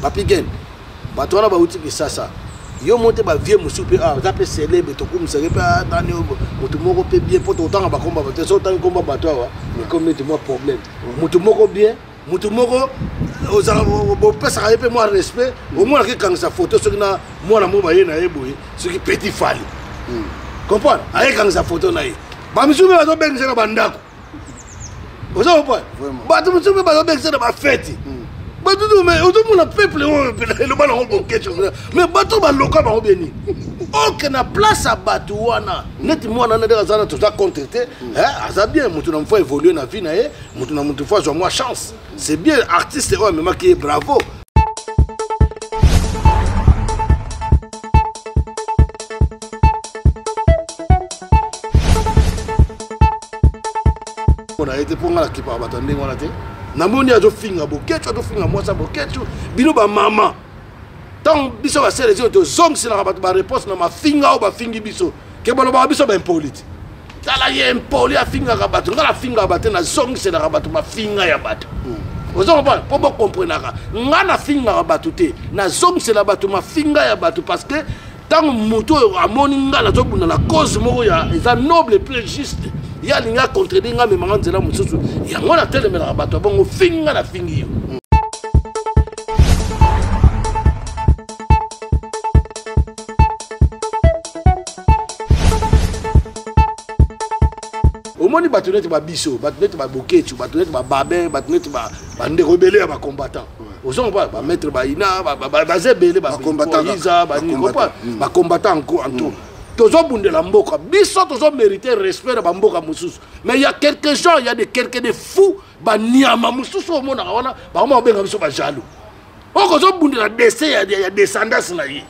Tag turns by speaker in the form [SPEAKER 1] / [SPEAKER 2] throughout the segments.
[SPEAKER 1] Papi Gen, bato wana bauti Kisasa. Yo moko te ba vieux mosusu mpe ah, aza mpe célèbre tokumisaka mpe ah, nani oyo moto moko mpe bien mpo totanga bakomba bato te soki otangi komba bato awa ekomi neti mwa problème. Moto moko bien, moto moko ozala bopesaka ye mpe mwa respect, omonaka ekangisa photo soki na mwana moko baye na ye boye soki petit Fally. Comprendre? Ayekangisa photo na ye. Ba misusu mpe bazobengisa na bandako. Oza comprendre? Bato mosusu mpe bazobengisa na bafeti. Bato to mais ozomona peuple oyo eloba nango Boketshu mais bato baloka bango bien nini? Ok, na place ya bato wana neti mwana wana ndenge aza na toza contre te, aza bien, moto na moto évolue na vie na ye, moto na moto azwa mwa chance, c'est bien. Artiste oyo amemaki ye, bravo. Na ye te mpo nga nakipaka bato ya ndenge wana te. Namoni azofinga Boketshu, azofinga mwasi ya Boketshu. Bino bamama, ntango biso baselesi oyo tozongiselaka bato baréponse na mafinga oyo bafingi biso, ke balobaka biso baimpoli te. Tala ye impoli, afingaka bato. Nga nafingaka bato te, nazongiselaka bato mafinga ya bato. Ozo comprendre? Mpo bokomprenaka, nga nafingaka bato te, nazongisela bato mafinga ya bato, parce que ntango moto oyo amoni nga nazobunda na cause moko ya eza noble mpe juste, ye alingi acontredire nga, amemanga nzela mosusu. Yango natelemelaka bato ya bongo. Finga, nafingi yo. Omoni bato neti babiso, bato neti baBoketshu, bato neti baBabin, bato neti bandeko ebele ya bacombattant. Ozo comprendre? Bamaître baina baza ebele, baiza bacombattant en tout. Tozobundela mboka biso, tozomérite respect na bamboka mosusu, mais il y a quelques gens, il y a des quelques de fous, baniama mosusu omonaka wana, bakoma kobenga biso bajaloux. Oyo kozobundela dese ya descendance na ye.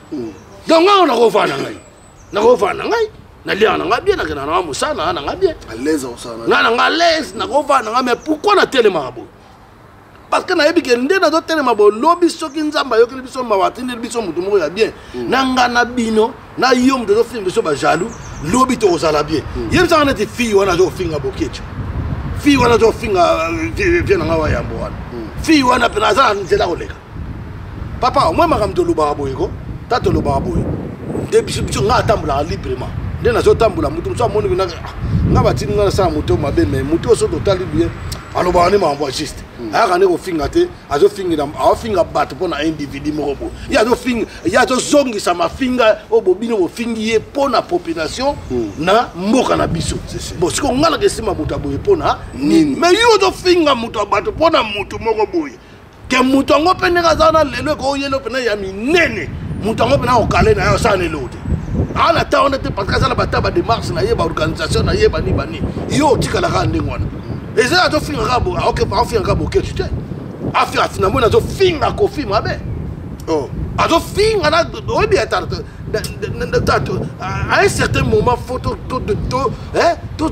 [SPEAKER 1] Donc ngai nakovanda ngai, nakovanda ngai, naliaka na ngai bien, nakenda na ngai mosala na ngai bien, ngai na ngai l'aise, nakovanda na ngai. Mais pourquoi natelemaka boye? Parce que nayebi ke nde nazotelema bolobi, soki Nzambe ayokeli biso mawa, atindeli biso motu moko ya bien, na nga na bino na yo moto azofinga biso bajaloux, lobi tokozala bien. Yebisaka neti fille wana azofinga Boketshu, fille wana azofinga vie na ngai wa yambo wana, fille wana mpena aza na nzela koleka papa. Omoi makambo tolobaka boye ko, ta tolobaka boye nde biso biso ngai atambolaka librement nde nazotambola. Moto mosusu amoni nga batindi ngai nasala moto mabe, mais moto oyo so totali bien, alobaka nde makambo ya juste, ayaka nde kofinga te. Azofingela, aofinga bato mpo na individu moko boye. Ye azofinga, ye azozongisa mafinga oyo bobino bofingi ye mpo na population na mboka na biso. Bon, sikoyo ngai naka esima moto ya boye mpo na nini? Mais yo ozofinga moto ya bato mpo na moto moko boye, ke moto yango mpe ndenge aza wana lelo, ekoyelo mpena ya minene, moto yango mpena okale na ye, osala na eloko te. Aa na ta wana te, parce que aza na bata badémarche na ye, baorganisation na ye, bani bani. Yo otikala kaka ndenge wana. Eza azofinga kaka, aofinga kaka Boketshu te, namoni azofinga Kofi mabe, azofinga na oyebi ata à un certain moment faut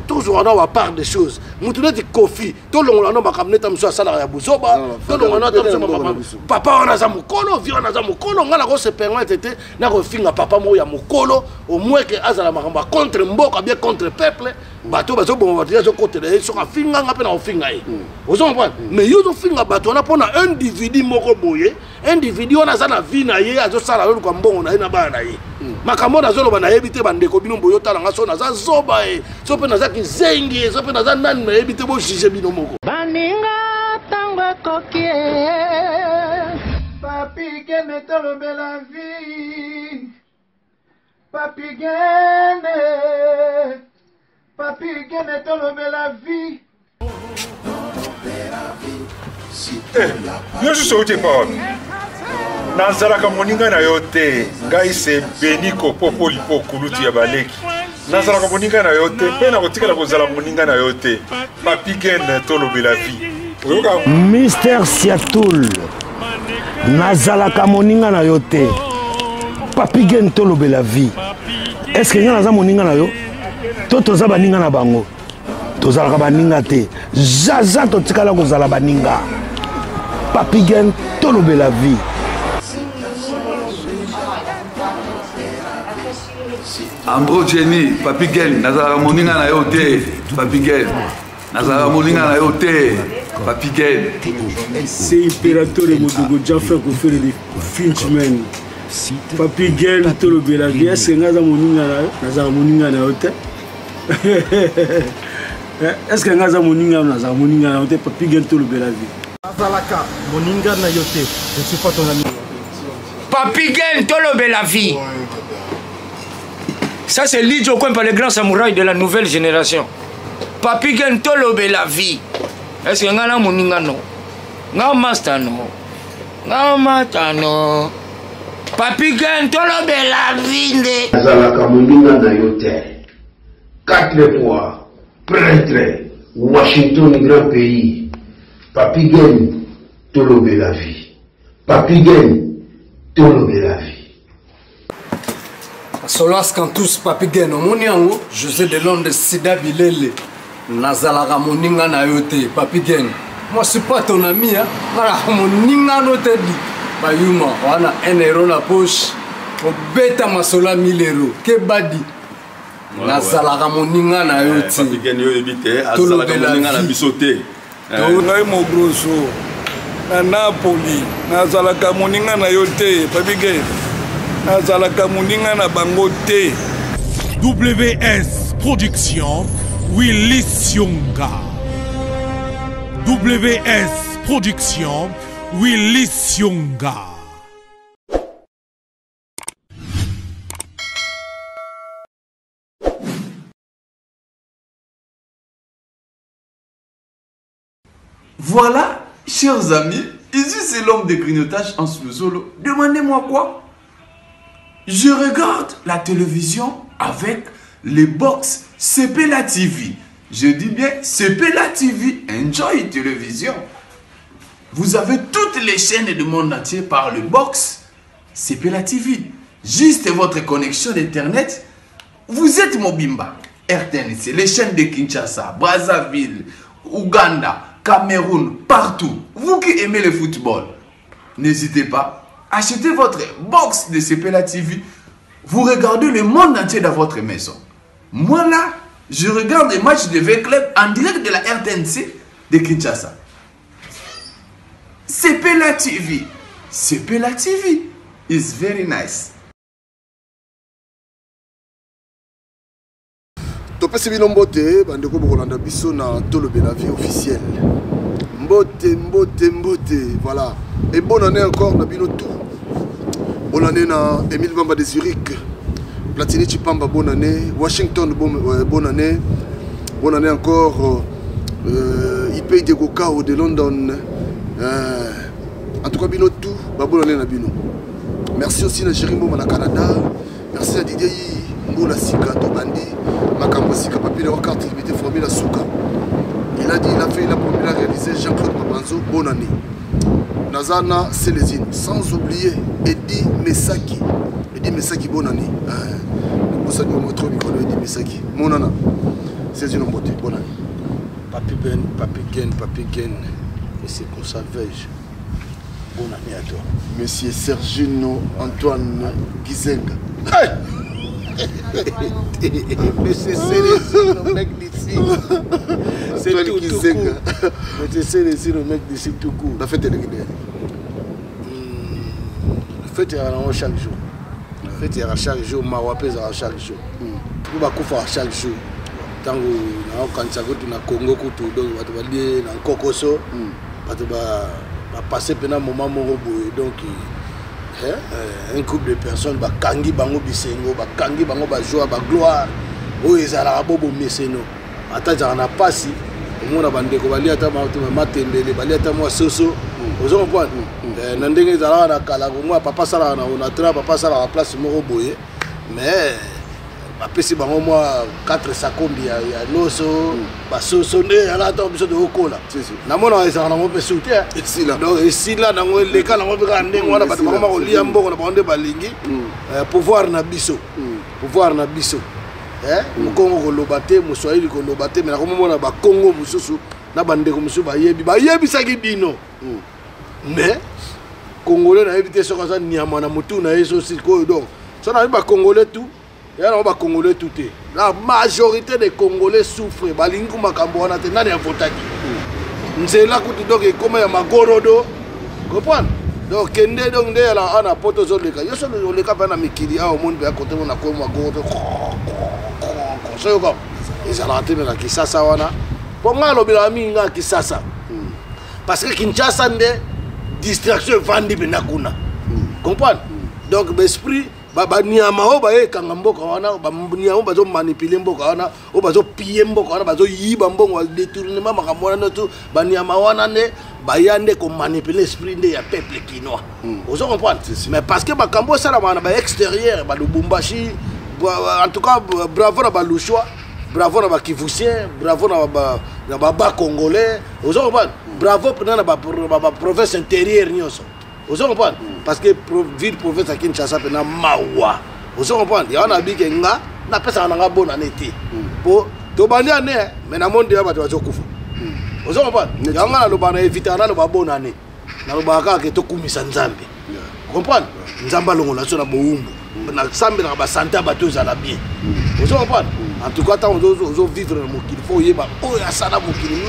[SPEAKER 1] tozwaka na bapart des choses. Motu neti Kofi, tolongola no makambo neti mosusu asalaka ya buzoba, tolongola no papa wana aza mokolo, vi wana aza mokolo. Ngai nakose permettre te nakofinga papa moko ya mokolo, au moins ke azala makambo ya contre mboka, bien contre peuple. Bato bazoboma bato, ye azokotela ye. Soki afinganga mpe na kofinga ye, ozo comprendre? Mais yo ozofinga bato wana mpona individu moko boye. Individu wana aza na vie na ye, azosala, azoluka mbongo na ye na bana na ye. Makambo oyo nazoloba, nayebi te bandeko bino boye otala nga, so naza zoba ye, so mpe naza kizengi ye, so mpe naza nani, nayebi te, bojuge bino moko.
[SPEAKER 2] Baninga, ntango ekoki. Papi Gene, tolobela vie. Papi Gene, Papi Gene, tolobela vie.
[SPEAKER 3] Yo susu outi epa wapi? Nazalaka moninga na yo te. Ngai se Beniko Popo Lipo, kulutu ya baleki. Nazalaka moninga na yo te mpe nakotikala kozala moninga na yo te. Papi Gen, tolobela vie, oyoka?
[SPEAKER 4] Mister Siatul, nazalaka moninga na yo te. Papi Gen, tolobela vie. Est-ce ngai naza moninga na yo to toza baninga na bango? Tozalaka baninga te, zaza totikala kozala baninga. Papi Gen, tolobela vie.
[SPEAKER 5] Ambro Jenny, Papi Gen, nazalaka moninga na yo te. Papi Gen, nazalaka moninga na yo te. Papi Gen.
[SPEAKER 6] C'est Imperatore Modogo Jaffer Kofere de Finchman. Papi Gen tolobela vie est-ce que nga aza moninga na yo nazala moninga na yo te est-ce que nga aza moninga na nazala moninga na yo te Papi Gen tolobela vie
[SPEAKER 7] azalaka moninga na yo te je suis pas ton ami
[SPEAKER 8] Papi Gen tolobela vie. Ça c'est Lidjo Kwempa, le grand samouraï de la nouvelle génération. Papi Gen tolobela vie. Est-ce que nga na moninga no? Nga master no? Nga mata no? Papi Gen tolobela vie nde.
[SPEAKER 9] Azalaka moninga na yo te. Quatre fois prêtre Washington grand pays. Papi Gen tolobela vie. Papi Gen tolobela vie.
[SPEAKER 10] Solas Cantus Papi Gen omoni yango José de Londres Sida Bilele nazalaka moninga na yo te Papi Gen moi je suis pas ton ami hein nazalaka moninga no te di bayuma wana 1 euro na poche obeta masolo ya 1000 euro kebadi nazalaka moninga na yo te
[SPEAKER 11] Papi Gen yo oyebi te azalaka moninga na biso te
[SPEAKER 12] ngai mogroso na napoli nazalaka moninga na yo te Papi Gen nazalaka moninga na bango te
[SPEAKER 13] WS Production Willy Sionga WS Production Willy Sionga
[SPEAKER 5] Voilà, chers amis, ici c'est l'homme de grignotage en Luzolo. Demandez-moi quoi? Je regarde la télévision avec les box CPLA TV. Je dis bien CPLA TV, Enjoy Télévision. Vous avez toutes les chaînes du monde entier par le box CPLA TV. Juste votre connexion d'internet, vous êtes Mobimba, RTNC, les chaînes de Kinshasa, Brazzaville, Ouganda, Cameroun, partout. Vous qui aimez le football, n'hésitez pas, achetez votre box de CPLA TV. Vous regardez le monde entier dans votre maison. Moi là, je regarde les matchs de V-Club en direct de la RTNC de Kinshasa. CPLA TV. CPLA TV is very nice.
[SPEAKER 1] Topesi bino mbote bandeko bokolanda biso na Tolobela vie officielle. Mbote, mbote, mbote, voilà. Et bonne année encore na bino tout. Bonne année na Émile Bamba de Zurich, Platini Chipamba, bonne année. Washington, bonne année. Bonne année encore IP de Gokao de London. En tout cas, bino tout, bah, bonne année na bino. Merci aussi na Jérémy Mboma na Canada. Merci à Didier Mbola Sika, Tobandi, Makambo Sika, Papi Lewa, carte limitée, formule à Souka. Il a dit, il a fait, il a promis, il a réalisé. Jean-Claude Mabanzo, bonne année. Nazana Célésine, sans oublier Eddie Mesaki. Eddie Mesaki, bonne année. Vous savez, moi, trop micro, Eddie Mesaki. Mon nana, c'est une beauté, bonne année.
[SPEAKER 14] Papi Ben, Papi Gen, Papi Gen, et c'est qu'on s'avège. Bonne année à toi.
[SPEAKER 1] Monsieur Sergino Antoine Gizenga. Hey!
[SPEAKER 14] Monsieur Célestine, le mec d'ici. C'est
[SPEAKER 1] Antoine
[SPEAKER 14] tout, tout
[SPEAKER 1] Gizenga.
[SPEAKER 14] court. Monsieur Célestine, le mec d'ici, tout court.
[SPEAKER 1] La fête est légendaire.
[SPEAKER 14] La fête est à chaque jour. La fête est à chaque jour. Mawapé est à chaque jour. Tout va couper à chaque jour. Tant que nous avons quand na Congo kutu donc bato balie na Nkokoso, bato ba ba passer pendant moment moko boye donc hein, un groupe de personnes ba kangi bango bisengo, ba kangi bango ba joie, ba gloire. Oyo ezalaka bobo meseno. Ata ezalaka na pasi, omona bandeko balia ata matembele, balia ata mwa soso. Ozo comprendre? Na ndenge ezalaka na kala, komona papa asalaka na Onatra, papa asalaka place moko boye, mais bapesi bango mwa 4 sakombi ya loso, basoso nde ezalaka ata biso tokokola. Namonaka ezalaka nango mpe su te, hein.
[SPEAKER 1] Esila.
[SPEAKER 14] Donc esila nango, eleka nango mpe kaka ndenge wana, bato
[SPEAKER 1] Esila.
[SPEAKER 14] bakoma kolia mbongo na bango nde balingi. Pouvoir na biso. Pouvoir na biso. Hein? Mokongo koloba te, moswahili koloba te, mais nakomomona bakongo mosusu na bandeko mosusu bayebi, bayebisaki bino. Mais Congolais nayebi te soki aza nyama na motu na ye so sikoyo. Donc so nayebi ba Congolais tout, ya nango ba Congolais tout te. La majorité des Congolais souffrent, balingi makambo wana te. Nani avotaki?
[SPEAKER 1] Nzela kutu donc ekoma ya magorodo. Comprendre? Donc kende donc nde yala ana poto ozoleka. Yo solo oleka mpe na mikili awa omoni mpe kote mona komi magorodo. Soyoka ezalaka te me na Kisasa wana. Mpo ngai alobelaka mingi ngai Kisasa. Parce que Kinshasa nde distraction evandi mpenza kuna. Comprendre? Donc baesprit baniama oyo baye ekanga mboka wana, baniama oyo bazomanipule mboka wana, oyo bazopille mboka wana, bazoyiba mbongo, badetournement, makambo wana nyonso, baniama wana nde baya nde komanipule esprit nde ya peuple kinois. Ozo comprendre? Mais parce que makambo esalamaka na baextérieur, balubumbashi, en tout cas bravo na balushois, bravo na bakivusien, bravo na baba congolais. Ozo comprendre? Bravo mpena na baprovince intérieure nyonso. Ozo comprendre? Parce que ville province ya Kinshasa mpena mawa. Ozo comprendre? Yango nabike nga napesaka na nga bonane te, po tobandi ane mais na monde ya bato bazokufa. Ozo comprendre? Yango nga nalobaka na evitaka naloba bonane, nalobaka kaka ke tokumisa Nzambe. Comprendre? Nzambe alongola biso na bowumbu, nasambelaka basante ya bato ezala bien. Ozo comprendre? En tout cas ntango ozovivre na mokili, fo oyeba oyo asala mokili,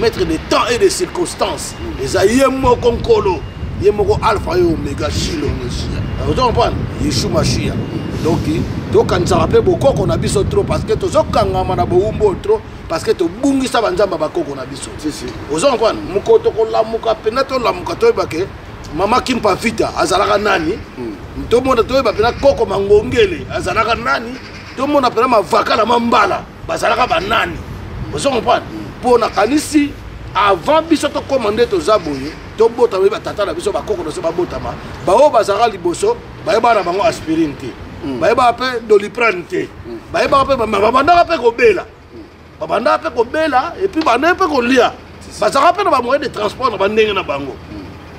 [SPEAKER 1] maître de temps et de circonstances, eza ye moko Nkolo, ye moko Alpha et Omega, Shilo. Ozo comprendre? Yeshu Mashia. Donc tokanisaka mpe bokoko na biso trop, parce que tozokangama na bowumbu oyo trop, parce que tobungisa banzambe ya bakoko na biso. Ozo comprendre? Mokolo tokolamuka mpena, tolamuka, toyeba ke mama Kimpa Vita azalaka nani, tomona, toyeba mpena koko Mangongele azalaka nani, tomona mpena mavakala mambala bazalaka banani. Ozo comprendre? Mpo nakanisi avant biso tokóma nde toza boye, tobotama, ye batata na biso, bakoko na biso babotama, baoyo bazalaka liboso bayebaka na bango aspirine te, bayebaka mpe doliprane te, bayebaka mpe, babandaka mpe kobela, babandaka mpe kobela, et puis bandaki mpe kolia, bazalaka mpe na bamoyen de transport na bandenge na bango.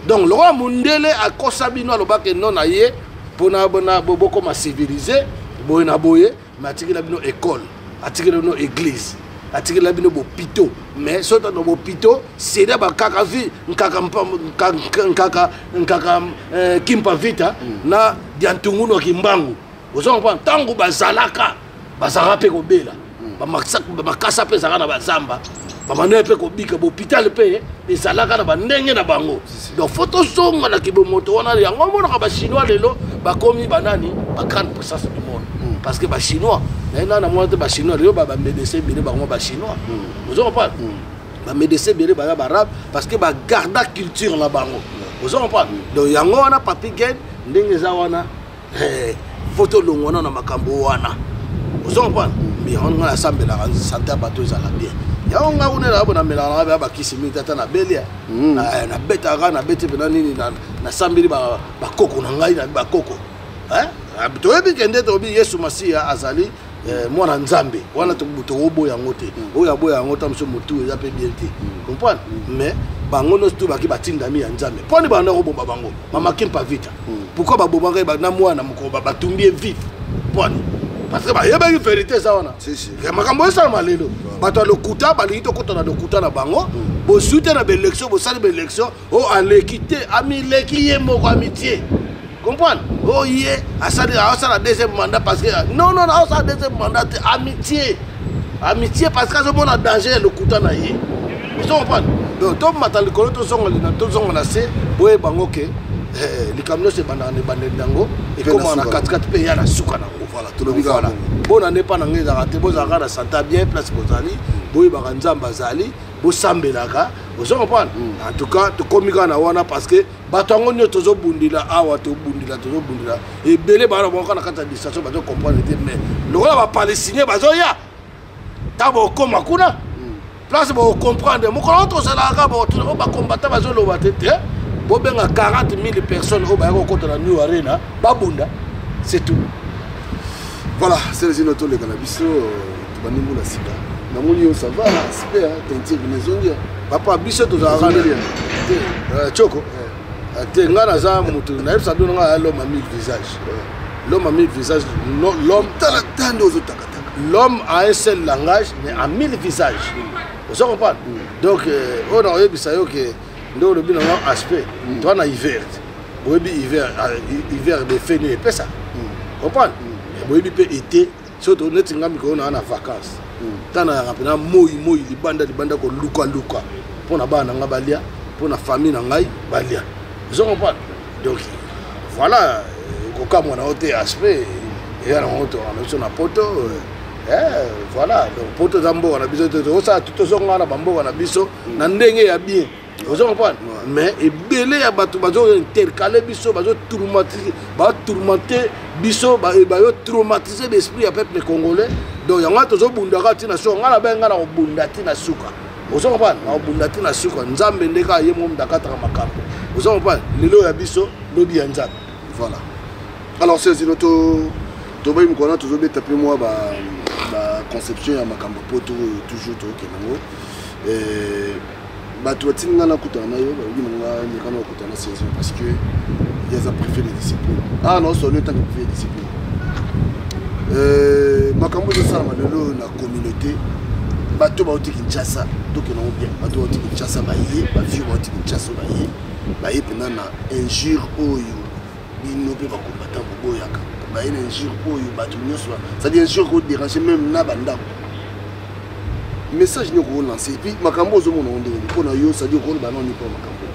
[SPEAKER 1] Donc lokola mondele akosa bino, alobaka no na ye mpona bokoma civilisé boye na boye, mais atikela bino école, atikela bino église, atikela bino bopito. Mais soki na bopito seria bakaka vi nkaka nkaka nkaka Kimpa Vita na Diantungunu ya Kimbangu. Ozo comprendre? Ntango bazalaka, bazalaka mpe kobela, bamakasa mpe ezalaka na bazamba, bamandenge mpe kobika, bopital mpe ezalaka na bandenge na bango. Donc fo tozonga na kibomoto wana. Yango omonaka bachinois lelo bakomi banani, bagrande puissance du monde, parce que bachinois naye nana namona te. Bachinois lelo bamédecin ebele bango bachinois. Ozo comprendre? Bamédecin ebele baza baarabe, parce que bagarda culture na bango. Ozo comprendre? Donc yango wana Papi Gen ndenge eza wana, fo tolongwana na makambo wana. Ozo comprendre? Mais yango nga nasambelaka sante ya bato ezala bien. Yango nga kuna na bona melaka na bakisi mingi, tata na belia nabetaka, nabeti mpena nini, nasambeli bakoko na ngai na bakoko. Toyebi ke nde toyebi Yesu Masiya azali mwana Nzambe wana, tokoboya yango te. Oyo aboya yango ta mosu motu eza mpe bien te. Comprendre? Mais bango nyonso tu baki batindami ya Nzambe. Mponi banda koboma bango, mama Kimpa Vita, pourquoi babomaka na mwana mokolo batumbi ye vif? Mponi parce que bayebaki vérité eza wana. Makambo esalama lelo, bato ya lokuta balingi tokota na lokuta na bango. Bozwi te na baélection, bosali baélection, oyo aleki te, amileki ye moko, amitie. Comprendre? Oyo ye asali, asala deuxième mandat, parce que non, non, asala deuxième mandat te, amitié, amitié, parce que azomona danger ya lokuta na ye. Ozo comprendre? Donc tomata likolo, tozonga lina, tozonga na se, boyeba yango ke likambo nyonso ebandaka na ebandeli yango, ekomaka na katikati mpe eya na suka nango. Voilà, bona nde mpa na ngai ezalaka te. Bozalaka na santa bien place bozali, boyebaka Nzambe azali, bosambelaka. Ozo comprendre? En tout cas tokomi kaka na wana, parce que bato yango nyonso tozobundila awa, tobundila, tozobundila ebele, bana bango kaka na kati ya distraction, bazocomprendre te. Mais lokola bapalestinien bazoya, ntango bokóma kuna place, bocomprendre. Mokolo oyo tozalaka, oyo bakombata bazoloba te te, bobenga 40 000 personnes oyo bayaka kokota na New Arena, babunda, c'est tout.
[SPEAKER 15] Voilà, Celezino, toleka na biso, tobandi mbula sika. Namoni yo, ça va, aspect teinture nezongi.
[SPEAKER 1] Papa, biso tozalaka te tioko te. Ngai naza motu nayebisa bino, ngai aya l'homme à mille visage, l'homme à mille visages. L'homme
[SPEAKER 15] tala tande ozotakataka.
[SPEAKER 1] L'homme a un seul langage mais a mille visages. Ozo comprendre? Donc oyo na oyebisa yo ke nde olobi nango aspect toa na hiver te. Boyebi hiver, hiver de fe nini epesa. Comprendre? Boyebi mpe été so neti nga mikolo naa na vacance, ntango nayaka mpena moi moi libanda libanda kolukaluka. mpo na bana na ngai balia, mpo na famille na ngai balia. Ozo comprendre? Donc voilà, kokamwa na yo te, aspect eya nango toka na biso na poto. Eh, voilà, donc poto eza mboka na biso te, tokosala tozonga na bamboka na biso na ndenge ya bien. Ozo comprendre? Mais ebele ya bato bazo intercale biso, bazo tourmenter, ba tourmenter biso, bazo traumatiser l'esprit ya peuple congolais. Donc yango wana tozobundaka ntina suka. Ngai nabengi ngai na kobunda ntina suka. Ozo comprendre? Na kobunda ntina suka. Nzambe nde kaka ye moko moto akataka makambo. Ozo comprendre? Lelo ya biso, lobi ya Nzambe.
[SPEAKER 15] Voilà. Alors Celezino, to toboyi mokolo wana tozobeta mpe mwa ba conception ya makambo poto oyo toujours tokokende yango. Bato batindi ngai nakutana na yo, balobi na ngai meka na kokutana na Celezino parce que ye aza préfet de discipline. Ah, naosolo etanke préfet de discipline. Makambo ezosalama lelo na communauté, bato bauti Kinshasa, tokende yango bien. Bato bauti Kinshasa baye, bavieux bauti Kinshasa baye, baye mpenza na injure oyo bino mpe bacombattant boboyaka. Baye na injure oyo bato nyonso, c'est-à-dire injure kodérange même na bandako. Message nini okolancer? Et puis makambo ozomona ngo ndenge mpo na yo, c'est-à-dire okoloba nani mpo makambo?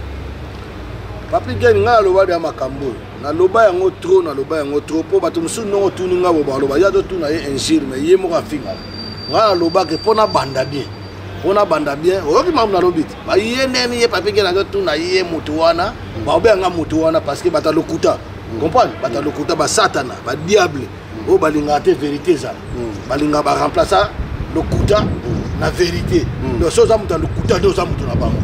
[SPEAKER 1] Papi Gen, ngai naloba deya makambo oyo, naloba yango trop, naloba yango trop, mpo bato mosusu ndongo otuni ngai bo baloba ye azotuna ye injure, mais ye moko afingaka ngai. Nalobaki mpo nabanda bien, mpo nabanda bien. Oyoki makambo nalobi te, baye ndeni ye Papi Gen azotuna ye motu wana, baobenga nga motu wana parce que bato ya lokuta, comprendre, bato ya lokuta, basatana, badiable oyo balingaka te vérité ezala, balingaka baremplaça lokuta na vérité. Donc so oza moto ya lokuta nde oza moto na bango.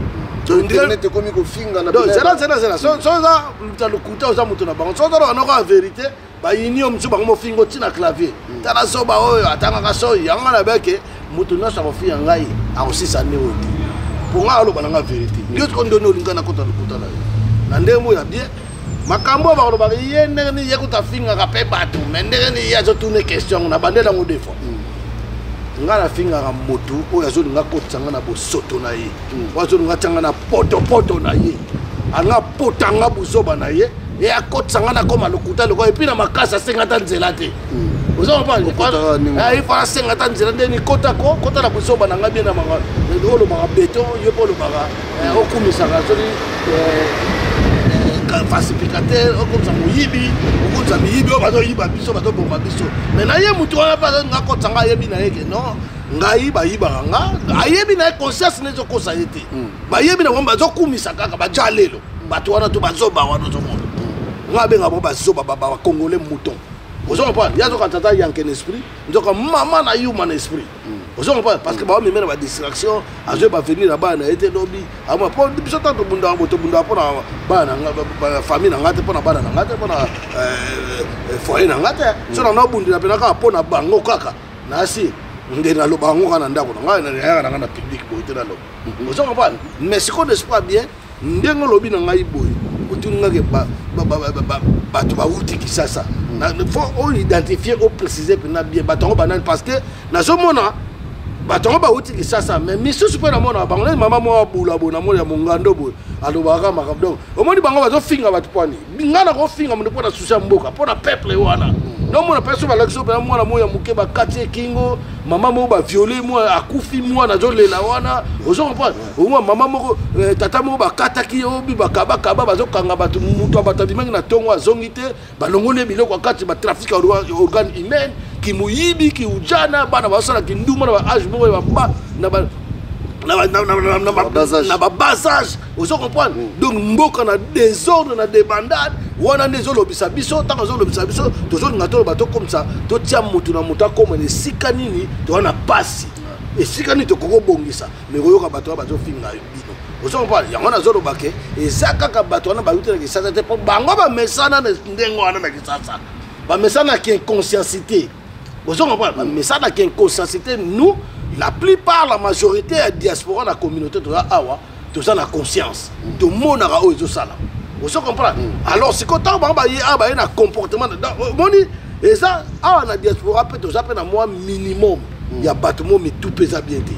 [SPEAKER 15] Internet ekomi kofinga na
[SPEAKER 1] Donc zela, zela, zela. So oza moto ya lokuta, oza moto na bango. So ozaloka noko ya vérité, bayini yo mosusu, bango mofingo ntina clavier. Tala zoba oyo atangaka soi yango na beke. Moto nyonso akofinga ngai, akosisa nde oyo te, mpo ngai aloba na ngai vérité. Yo siko ndoni olinga nakota lokuta na yo na ndenge moko ya bien. Makambo oyo bakolobaka ye ndenge nini, ye kuta afingaka mpe bato, mais ndenge nini ye azotuna question na bandela yango? Des fois ngai nafingaka motu oyo azolinga akotisa ngai na bosoto na ye, oyo azolinga atia ngai na potopoto na ye, alinga apota nga buzoba na ye, ye akotisa ngai nakoma lokuta lokola. Et puis na makasi asenga ata nzela te. Oza comprendre? Ifo asenga ata nzela ndeni kota ko kota na buzoba na ngai bien. Na manga olobaka beton, yo mpe olobaka, okumisaka soki falsificateur, okomisa moyibi, okomisa miyibi oyo bazoyiba biso, bazoboma biso. Mais na ye motu wana mpe azolinga akotisa ngai, ayebi na ye ke non, ngai bayibaka nga. Ayebi na ye, conscience ne ezokosa ye te. Bayebi na bango, bazokumisa kaka baja lelo. Bato wana to bazoba wana ozomona, nga abenga bango bazoba, bacongolais mouton. Ozo comprendre? Ye azokanisa ata yanke na esprit, nzoka mama na yuma na esprit. Ozo comprendre? Parce que baomeme na badistraction, azoyeba avenir ya bana na ye te lobi. Amwa mpo biso ntango tobundaka bo, tobundaka mpo na bana na famille na nga te, mpo na bana na nga te, mpo na foyer na nga te. So na naobundela mpena kaka mpo na bango kaka nasi nde naloba yango kaka na ndako na ngai, nayaka na ngai na public boye te naloba. Ozo comprendre? Mais sikoyo n'est-ce bien ndenge olobi na ngai boye, otuni ngake bato bauti Kisasa, faut oidentifie, oprécise mpena bien bato yango banani, parce que nazomona bato yango bauti Kisasa, mais misusu mpe namona bango neti mama moko abula boye, namoni ya mongando boye, alobaka makambo. Donc omoni bango bazofinga bato pwani, ngai nakofinga moto mpo na susi ya mboka, mpo na peuple wana. Nomona mpe so balakisi mpena mwana moko ya moke bakati ekingo, mama moko baviole mwana, akufi, mwana azolela wana. Ozo comprendre? Omwa mama moko, tata moko bakataki obi, bakabakaba, bazokanga bato, moto ya bato abimaki na ntongo azongi te, balongoli ye biloko ya kati, batrafic ya organe humaine, kimoyibi, kiujana, bana bazosala kinduma na baage moko ya ba na babasage. Ozo comprendre? Donc mboka na désordre, na débandade wana nde ezolobisa biso. Ntango ezolobisa biso, tozolinga toloba, tokomisa, totia motu na moto akoma na esika nini toza na pasi, esika nini tokoki kobongisa. Mais koyoka bato wana bazofinga bino, ozo comprendre? Yango nazoloba ke eza kaka bato wana bayuti na Kisasa te, mpo bango bamesana na ndenge wana na Kisasa, bamesana na inconsciencité. Ozo comprendre? Bamesana na inconsciencité. Nous, la plupart, la majorité ya diaspora na communauté toza awa, toza na conscience, tomonaka oyo ezosala. Ozo comprendre? Alors sikoyo ntango bango baye awa, baye na comportement omoni eza awa na diaspora mpe toza mpe na mwa minimum ya bato mo mitu mpe eza bien te.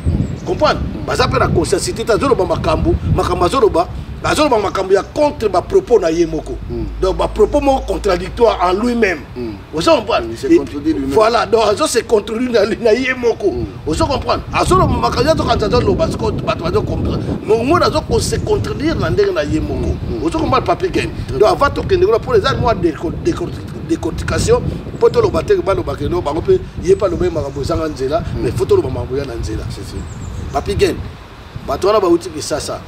[SPEAKER 1] Comprendre? Baza mpe na consciencité te. Azoloba makambo, makambo azoloba, azoloba makambo ya contre bapropos na ye moko. Donc bapropos moko contradictoire en lui-même mm. Ozo comprendre? Voilà, donc azo se contredire na ye moko mm. Ozo comprendre? Azoloba makambo azokanisa, azoloba sikoyo bato bazo comprendre, mais omoni azo se contredire na ndenge na ye moko mm. Ozo comprendre, Papi Gen? Donc avant tokende kuna, mpo eza mwa décortication, mpo toloba te baloba keno bango mpe ye mpe aloba ye makambo ezanga nzela, mais faut toloba makambo ya na nzela. Papi Gen, bato wana bauti Kisasa,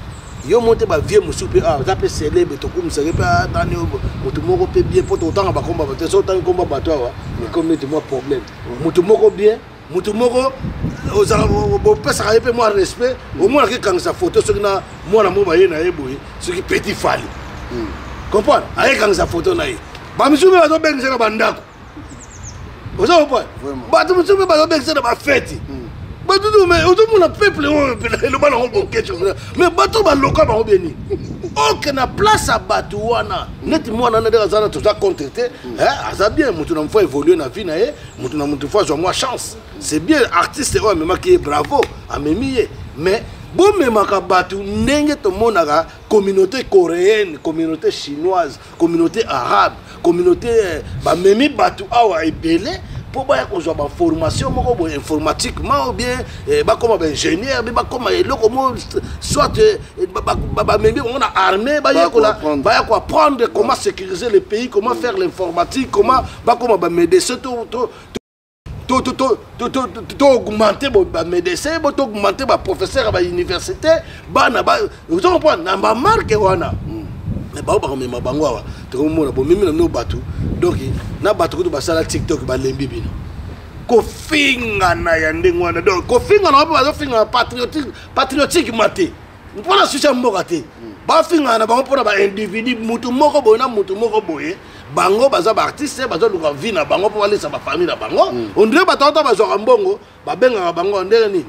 [SPEAKER 1] yo mo te bavie mosusu mpe ah, aza mpe célèbre, tokumisaki mpe ah, nani motu moko mpe bien, mpo totanga bakomba bato te. So otangi komba bato awa, ekomi neti mwa problème. Motu moko bien, motu moko ozala bopesaka ye mpe mwa respect, omonaka ekangisa foto soki na mwana mo baye na ye boye, soki petit Fali comprendre, ayekangisa foto na ye, bamisusu mpe bazobengisa na bandako. Oza comprendre? Bato mosusu mpe bazobengisa na bafeti bato, mais ozomona peuple oyo eloba nango Boketshu, mais bato baloka bango bien nini oke na place ya bato wana. Neti mwana na ndenge aza na, toza contre te, aza bien. Motu na mofu évolue na vie na ye, motu na motu fo azwa mwa chance, c'est bien. Artiste oyo amemaki ye, bravo, amemi ye, mais bomemaka bato ndenge tomonaka communauté coréenne, communauté chinoise, communauté arabe, communauté eh, bamemi bato awa ebele mpo baya kozwa baformation moko boye informatiquement, ou bien eh, bakoma baingénieur, bi bakoma eloko mo, soit eh, bamemi bango na armée, bayekola, baya koapprendre comment sécuriser le pays, comment faire l'informatique, comment bakoma bamédecin, to to augmenter bamédecin, bo to augmenter baprofesseur ya bauniversité, bana ozo comprendre na bamarke wana. Mais bao bakomema bango awa, tokomona bomemi na bino bato, donc na bato kutu basala TikTok balembi bino kofingana ya ndenge wana. Donc kofingana wana mpe bazofingana patriotique, patriotiquement te, mpona susi ya mboka te. Bafingana na bango mpona baindividu, mutu moko boye na mutu moko boye. Bango baza baartiste, bazoluka vie na bango mpo balesa bafamille na bango. On dirait bato ata bazwaka mbongo, babengaka bango ndenge nini?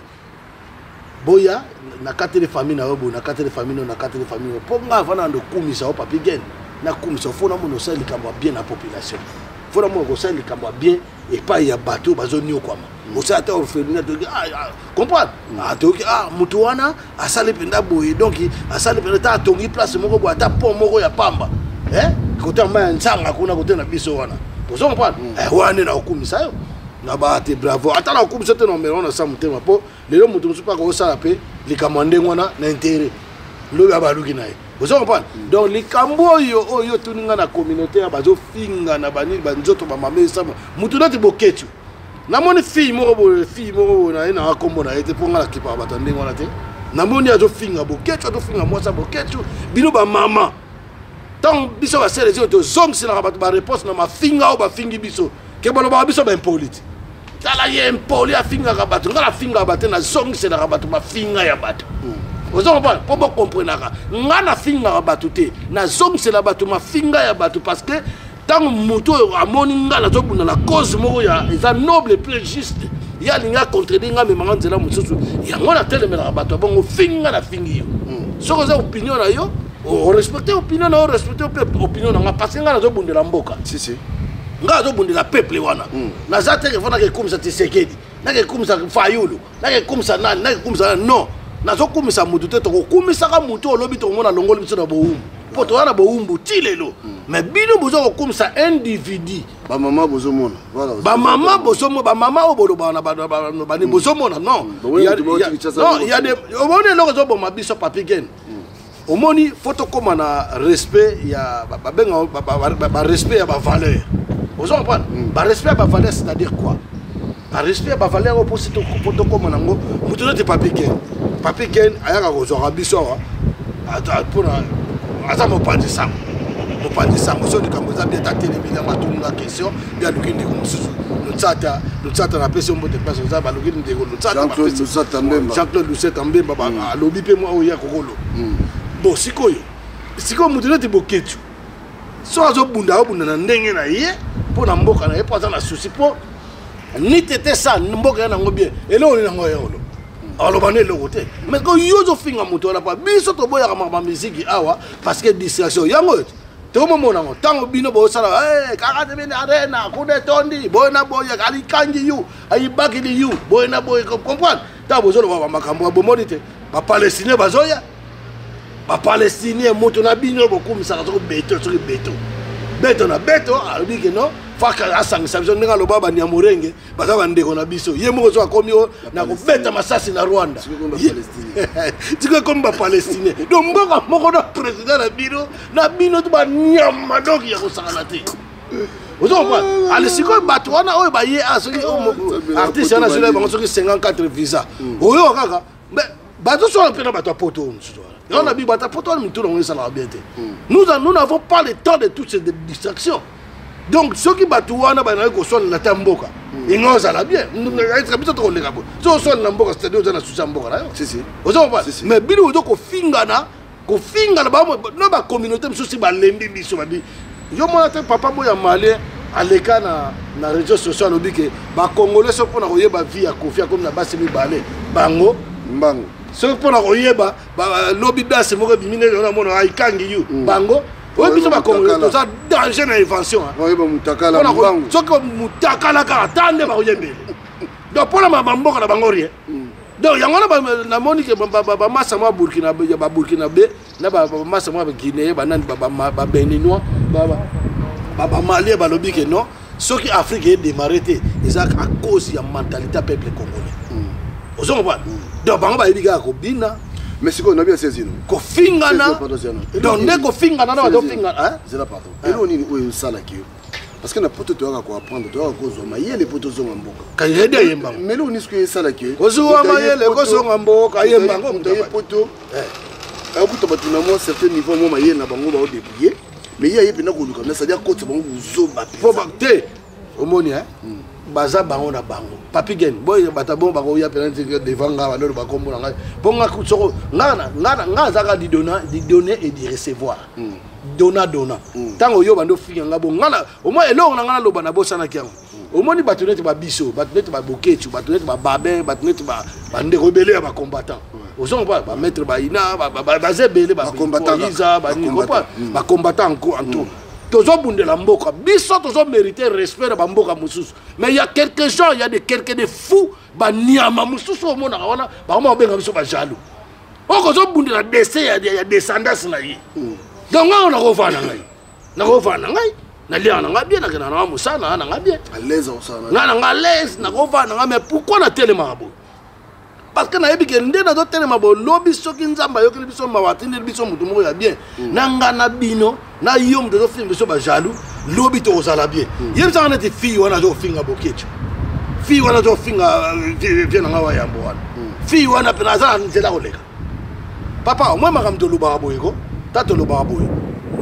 [SPEAKER 1] Boya nakateli famille na yo boye, nakateli famille na yo, nakateli famille na yo, mpo nga avant na ndokumisa yo Papi Gen, nakumisa yo, fo namona osala likambo ya bien na population, fo namona kosala likambo ya bien epai ya bato oyo bazoniokwama, osala ata orphelinat, toyoki ah, ah, comprendre, ah, toyoki ah, moto wana asali mpenza boye, donc asali mpenza, ata atongi place moko boye, ata pont moko ya pamba, eh? Kote ya mai ya nzanga kuna, kote na biso wana, ozo comprendre eh, wana nde nakokumisa yo na baa te, bravo. Ata nakokumisa te na omela wana sa motema, mpo lelo moto mosusu mpe akosala mpe likambo ya ndenge wana na intérêt, lobi abaluki na ye. Ozo comprendre? Donc likambo oyo oyo otuni nga na communauté ya bazofinga na banini, banzoto bamama esama, motu neti Boketshu, namoni fille moko boye, fille moko boye na ye, nanga nkombo na ye te mpo nga nakipaka bato ya ndenge wana te. Namoni azofinga Boketshu, azofinga mwasi ya Boketshu. Bino bamama, ntango biso baselesi oyo tozongiselaka bato bareponse na mafinga oyo bafingi biso, ke balobaka biso baimpoli te. Tala ye impoli, afingaka bato. Ngai nafingaka bato te, nazongiselaka bato mafinga ya bato. Ozo comprendre? Mpo bokomprenaka, ngai nafingaka bato te, nazongisela bato mafinga ya bato, parce que ntango moto oyo amoni ngai nazobunda na cause moko ya eza noble mpe juste, ye alingi acontredire ngai, amemanga nzela mosusu, yango natelemelaka bato ya bongo. Finga, nafingi yo, soki oza opinion na yo, orespecte opinion na yo, orespecte mpe opinion na ngai, parce que ngai nazobundela mboka, ngai azobundela peuple wana. Naza te ke fo nakekumisa Tisekedi, nakekumisa Fayulu, nakekumisa nani, nakekumisa nani. Non, nazokumisa motu te. Tokokumisaka motu olobi, tokomona longoli biso na bowumbu, mpo toza na bowumbu ti lelo. Mais bino boza kokumisa individu.
[SPEAKER 15] Bamama bozomona.
[SPEAKER 1] Bamama bozomona, bamama oyo bolobaka na bani bozomona. Non, omoni eloko ezoboma biso, Papi Gen? Omoni, fo tokóma na respect ya babenga barespect ya bavaleur. Ozo comprendre? Barespect ya bavaleur, c'est-à-dire quoi? Barespect ya bavaleur oyo mposi po tokóma nango. Moto neti Papi Ken, Papi Ken ayaka kozwaka biso awa mpona aza mopanzi sango. Mopanzi sango, so likambo eza bien, tatelemi yango, atuninga question mpe aluki ndeko mosusu Lutsata. Lutsata, napesi yo mbote place oza. Baluki ndeko Lutsata, Jean-Claude Luseta Mbemba, alobi mpe mwa oyo ya kokolo. Bon, sikoyo sikoyo moto neti Boketshu, so azobunda, azobunda na ndenge na ye mpo na mboka na ye, mpo aza na souci, mpo nitete sa mboka ya nango bien. Eloko nini yango ya olo aloba na eloko te? Mais ko yo ozofinga moto wana, pa biso toboyaka makambo ya miziki awa, parce que distraction yango oyo tokomomona yango. Ntango bino bosala kaka bino arena kuna etondi boye na boye, alikangi yu, ayibakili yu boye na boye, comprendre? Ntango bozoloba bamakambo ya bomoni te, bapalestinien bazoya, bapalestinien, moto na bino bokumisaka soki beto, soki beto. Beto na beto alobi ke non, faka asangisa biso ndenge aloba banyamurenge baza bandeko na biso. Ye moko so akomi o na kobeta masasi na Rwanda, tiko ekomi bapalestinien. Donc mboka moko na président na bino na bino to banyama, donc ya kosakana te. Ozo comprendre? Ale sikoyo bato wana oyo baye a soki artiste wana azwela bango soki 54 visa oyo kaka bazosala mpe na bato ya poto oyo mosusu wana yango na bi bato ya poto wana mitu nango esalaka bien te. Nous, nous n'avons pas le temps de toutes ces distractions. Donc soki bato wana banaki koswalela ta mboka, inga ozala bien biso tokoleka boye. Soki oswalela mboka, c'est-à-dire oza na susi ya mboka na yo, ozo comprendre? Mais bino ozo kofingana kofingana na bacommunauté mosusu, balembi biso babi. Yo mona te, papa boya malien aleka na réseau social, alobi ke bacongolais soki mpona koyeba vie ya Kofi akomi na basi mibale, bango
[SPEAKER 15] mbango.
[SPEAKER 1] Soki mpona koyeba lobi dase moko ebimi ndenge namona aikangi yu bango oyo, biso bacongolais toza danger na invention.
[SPEAKER 15] Oyeba mutakala mbango.
[SPEAKER 1] Soki mutakala kaka ta nde bakoyembele. Donc mpona bamboka na bango rien. Donc yango wana namoni ke bamasa mwa Burkina, ya baburkinabe na bamasa mwa baguinéen, banani, babéninois, bamalien, balobi ke non, soki Afrique edémarre te, eza à cause ya mentalité ya peuple congolais. Ozo comprendre? Donc bango bayebi kaka kobina.
[SPEAKER 15] Mais sikoyo nabi ya sezino.
[SPEAKER 1] Kofingana, donc nde kofingana na bazofingana.
[SPEAKER 15] Zela, pardon. Eloko nini oyo osalaki yo? Parce que na poto toyaka koapprendre, toyaka kozwa mayele mpo tozonga mboka.
[SPEAKER 1] Kayede ayembango.
[SPEAKER 15] Mais eloko nini soki esalaki yo?
[SPEAKER 1] Kozwa mayele, kozonga mboka, ayembango.
[SPEAKER 15] Moto aye poto, akuta bato na mwa certain niveau, mwa mayele na bango, baodébrouiller, mais ye aye mpenza koluka na, c'est-à-dire akotisa bango kozoba.
[SPEAKER 1] Mpenza te. Omoni, baza bango na bango. Papi Gen boy, bato bongo bakoya mpena nzenge devant nga, balolo bakombo na ngai, mpo nga soko nga azaka di donner et di recevoir, dona dona. Ntango oyo bandi ofinga nga bo, nga na omoi eloko na nga naloba, nabosanaki yango. Omoni bato neti babiso, bato neti babokecu, bato neti bababin, bato neti bandeko ebele ya bacombattant, ozongo mpa bamaître baina, baza ebele, baiza bacombattant en tout. Tozobundela mboka biso, tozomérite respect na bamboka mosusu. Mais il y a quelques gens, il y a des quelques de fous, banyama mosusu omonaka wana, bakoma kobenga biso bajaloux. Oyo kozobundela dese ya descendance na ye. Donc ngai nakovanda ngai, nakovanda ngai, naliaka na ngai bien, nakenda na ngai mosala na ngai bien, ngai na ngai l'aise, nakovanda na ngai. Mais pourquoi natelemaka boye? Parce que nayebi ke nde nazotelema bolobi, soki Nzambe ayokeli biso mawa, atindeli biso motu moko ya bien na nga na bino na yo, moto azofinga biso bajaloux, lobi tokozala bien. Yebisaka neti fille wana azofinga Bokeco, fille wana azofinga vie na ngai wa yambo wana, fille wana mpena aza na nzela koleka. Papa, omoi makambo tolobaka boye ko, ta tolobaka boye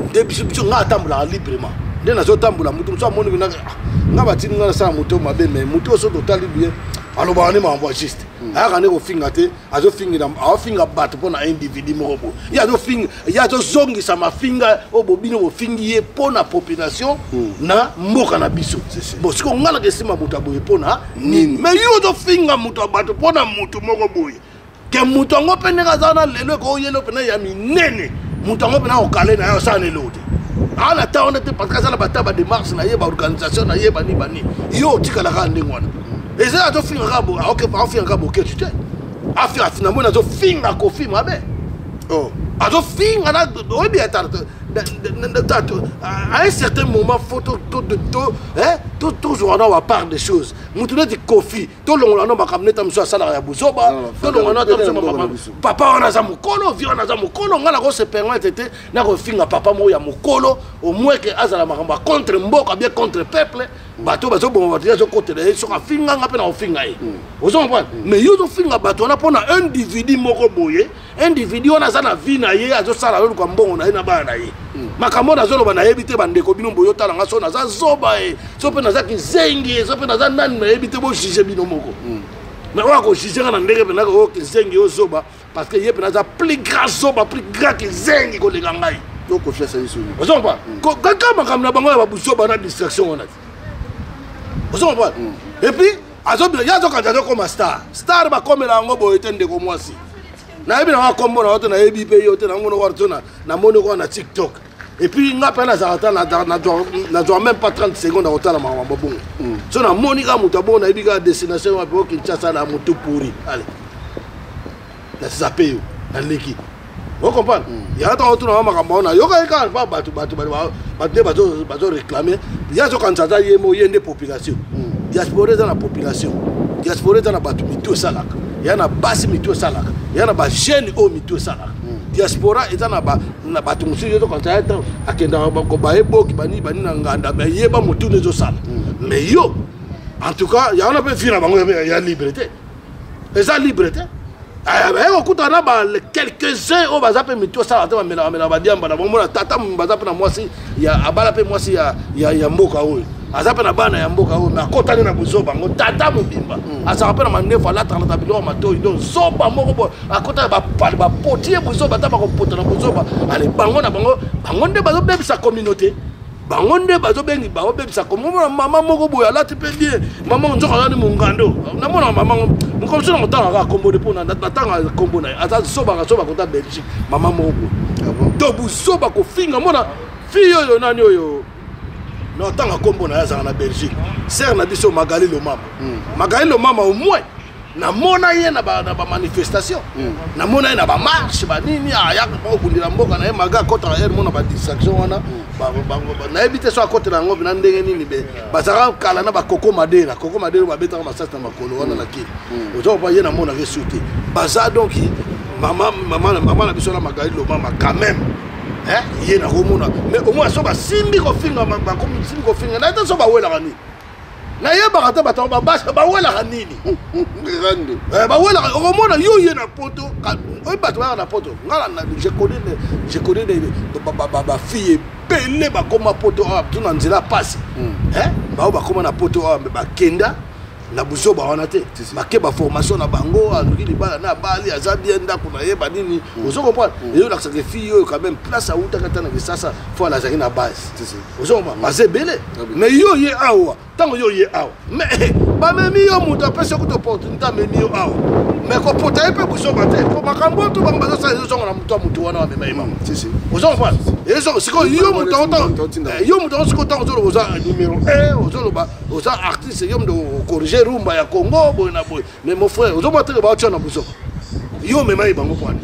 [SPEAKER 1] nde biso biso ngai atambolaka librement nde nazotambola. Motu mosusu amoni mpena ngai, batindi ngai nasala moto mabe, mais motu oyo so totali bien, alobaka nde makambo ya juste, ayaka nde kofinga te. Azofingela, aofinga bato mpo na individu moko boye. Ye azofinga, ye azozongisa mafinga oyo bobino bofingi ye mpo na population na mboka na biso. Bon, sikoyo ngai naka esima moto ya boye mpo na nini? Mais yo ozofinga moto ya bato mpo na moto moko boye, ke moto yango mpe ndenge aza wana lelo, ekoyelo mpena ya minene, moto yango mpena okale na ye, osala na eloko te. Aa na ta wana te, parce que aza na bata badémarche na ye, baorganisation na ye, bani bani. Yo otikala kaka ndenge wana. Eza azofinga kaka, aofinga kaka Boketu te, namoni azofinga Kofi mabe, azofinga na oyebi ata à un certain moment faut tozwaka na bapart des choses. Motu neti Kofi, tolongola no makambo neti mosusu asalaka ya buzoba, tolongola no papa wana aza mokolo, vi wana aza mokolo. Ngai nakose permettre te nakofinga papa moko ya mokolo, au moins ke azala makambo ya contre mboka, bien contre peuple. Bato bazoboma bato, ye azokotela ye. Soki afinga nga mpe na kofinga ye, ozo comprendre? Mais yo ozofinga bato wana mpo na individu moko boye. Individu wana aza na vie na ye, azosala, azoluka mbongo na ye na bana na ye. Makambo oyo nazoloba, nayebi te bandeko bino boye otala nga, so naza zoba ye, so mpe naza kizengi ye, so mpe naza nani, nayebi te, bojuge bino moko. Mais oyo akojuge nga na ndenge mpenza oyo kizengi, oyo zoba, parce que ye mpena aza plus grand zoba, plus grand kizengi koleka ngai. Ozo comprendre? Kaka makambo na bango ya babuzoba na distraction wana te, ozo comprendre? Et puis azobila, ye azokanisa azokoma star. Star bakomela yango boye te. Ndeko mwasi, nayebi nanga kombo na yo te, nayebi mpe yo te, nango noko to namoni kaka na TikTok. Et puis nga mpe nazalaka ta, nazwa même pas 30 secondes akotala makambo bongo. So namoni kaka moto abongo, nayebi kaka destination wapi o Kinshasa na motu pourri. Ale nazape yo, naleki. Ocomprendre? Yango ntango otuna makambo wana, yokaki kaka pa bato bato bato nde bazoréclame. Ye azokanisa aza ye mo, ye nde population. Diaspora eza na population, diaspora eza na bato mitu esalaka, ya na basi mitu esalaka, ya na bajeune oyo mitu esalaka. Diaspora eza na bato mosusu. Ye ozokanisa ye ntango akendaka bayeboki banini banini na nganda, me yeba motuna ezosala. Mais yo, en tout cas, yango na mpe vie na bango ya libre te, eza libre te. Baye kokutana na ba quelques-uns oyo baza mpe mitu osalaka te, bamelaka melaka badiamba na bango. Mona tata baza mpe na mwasi abala mpe mwasi ya mboka oyo, aza mpe na bana ya mboka oyo, me akotani na bozoba yango. Tata mobimba azalaka mpe na mandefu, alatalata biloko ya matoi. Donc zoba moko boye akotana, bapale bapoti ye bozoba, ata bakopota na bozoba. Ale bango na bango, bango nde bazobebisa communauté, bango nde bazobengi baobebisa komomona. Mama moko boye alati mpe bien, mama nzoka azali mongando. Namona mama moko mosusu na kotanga kaka kombo de mpo natanga kombo na ye, aza zobaka zoba kota Belgique. Mama moko boye to buzoba kofinga mona fille oyo nani oyo na otanga kombo na ye, azalaka na Belgique, sere na biso Magali Lomama. Magali Lomama, au moins namona ye na bamanifestation, namona ye na bamarche banini, ayaka kobundela mboka na ye. Maga akotaka ere mona badistraction wana, nayebi te so akotela yango mpena ndenge nini. Be bazalaka kala na bakoko madera, koko madera babetaka masasi na makolo wana na kili. Ozokopa ye namonaka esu te. Baza donc mama mama na biso na Magali Lomama quand même ye nakomona, mais au moins so basimbi kofinga, basimbi kofinga naye te. So bawelaka nini? Nayebaka te bato babasha bawelaka nini, bawelaka. Okomona yo ye na poto oyo, bato bayaka na poto. Nga je connais bafille ebele bakoma poto awa tu na nzela pasi. Bao bakoma na poto awa, bakenda na buzoba wana te, bake baformation na bango, aluki libala na abali, aza bien, ndako na ye banini. Ozo comprendre? Eyolakisaka fille oyo quand même place awutaka ta na Kisasa, fo alazalaki na base. Ozo comprendre? Baza ebele. Mais yo ye awa, ntango yo ye awa, mais bamemi yo, moto apesi yo kuta opportunité, amemi yo awa, mais kopota ye mpe buzoba te, po makambo oyo to bango bazosala ezozonga na moto ya motu wana bamema ye bango. Ozo comprendre? Sikoyo yo moto yango, yo moto yango sikoyo, ntango ozoloba oza numéro 1, ozoloba oza artiste, yo moto ocorrige rumba ya Congo boye na boye. Mais mon frère, ozomona teke baotya na buzoba. Yo omema ye bango kwani?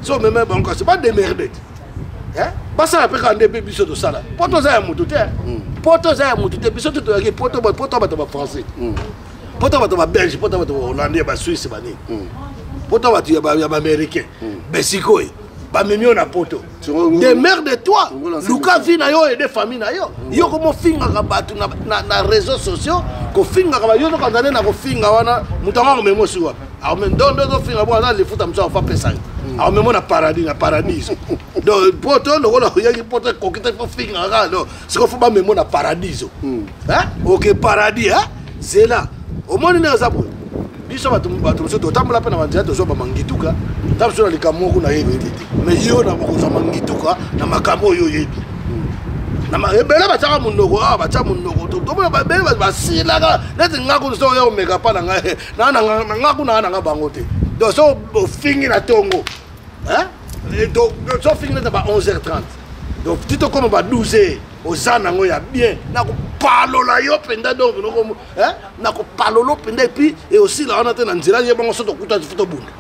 [SPEAKER 1] So omema ye bango, kasi bademerde te, basala mpe kaka nde mpe biso tosala. Po toza ya motu te, po toza ya motu te. Biso te toyaki poto, poto bato bafrançais, poto bato babelge, poto bato bahollandais, basuisse, banini, poto bato ya baaméricain. Mais sikoyo bamemi yo na poto, démerde toi, luka vie na yo, aide famille na yo. Yo komofingaka bato na réseaux sociaux, kofingaka yo, zokanza nde na kofinga wana. Moto yango akomema osi wapi? Ndondo ozofinga bo aza lifuta mosu afa pesa yo, akomema na paradis, na paradiso. Donc poto lokola oyaki poto ekoki te, fo fingaka kaka. Donc sikoyo fo bamemo na paradiso. Oke paradis zela, omoni ndenge aza boye. Biso bato mosusu totambola mpe na banzela, tozwa bamangituka ta biso na likambo moko nayebi te. Mais yo na bokozwa mangituka na makambo oyo oyebi ebele, batiaka monoko awa, batya monoko, tomona ebele basilaka neti nga kutu. So oya omeka mpa na ngai, nga kuna na nga bango te. Donc so ofingi na ntongo, so ofingi neti ba 11h30, donc ti tokóma ba 12h, oza nango ya bien, nakopalola yo mpenza. Donc nakopalola mpenza, et puis eosila wana te na nzela. Ye bango so tokuta fo tobunda.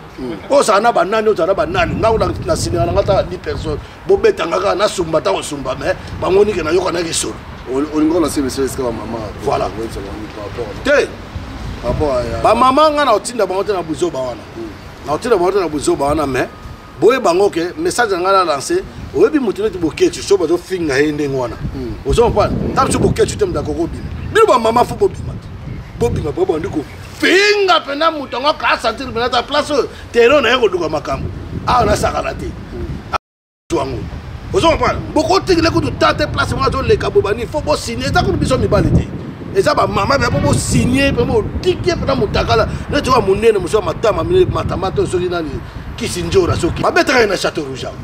[SPEAKER 1] Ozala na banani, ozala na banani, nga na silinga na nga ta 10 personnes, bobetanga kaka, nasumba ta kosumba, mais bango nike nayokanaki solo.
[SPEAKER 15] Olingo na se message esika bamama?
[SPEAKER 1] Voilà te, bamama nga na otinda bango te na buzoba wana, na otinda bango te na buzoba wana. Mais boye bango ke message na ngai na lance, oyebi motu neti Boketu, so bazofinga ye ndenge wana, ozo comprendre? Ta biso Boketu te, moto akoki obima. Bino bamama fo bobima te, bobima po bandi kofinga mpena moto yango akasentir mpena ta place oyo terrain na ye koluka makambo awa nasakana te yango. Ozo comprendre? Bokotikile kutu ta te place moko azoleka bobani, fo bosigne. Eza kutu biso mibali te, eza bamama mpe po bosigne mpe botiki mpena motakala neti oyo monene mosu ya matama matamata. Soki nani kisi njora, soki babetaka ye na Château Rouge awa,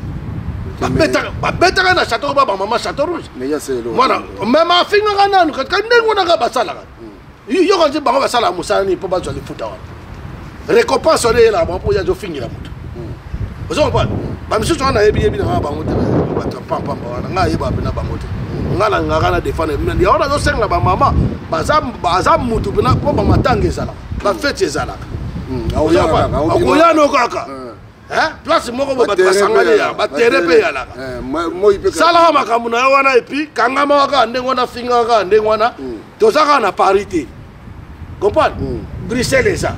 [SPEAKER 1] babetaka na Château, ba bamama Château Rouge mwana meme afingaka nanu katika ndenge wana kaka basalaka. Yoka nti bango basalaka mosala nini mpo bazwa lifuta wana, récompense wana eyelaka bango mpo ye azofingela moto. Ozo comprendre? Bamisusu wana nayebi yebi nanga bango te, bato ya pampamba wana ngai ayebaka mpena bango te. Ngai nalingaka na defendre yango, nazosenga bamama baza mutu mpena mpo bamatanga ezalaka, bafeti ezalaka, okoya no kaka. Place moko bo bato basangani ya batere mpe eyalaka. Salaka makambo na yo wana et puis kangama kaka ndenge wana, fingaka kaka ndenge wana. Toza kaka na Paris te, comprendre? Bruxelles eza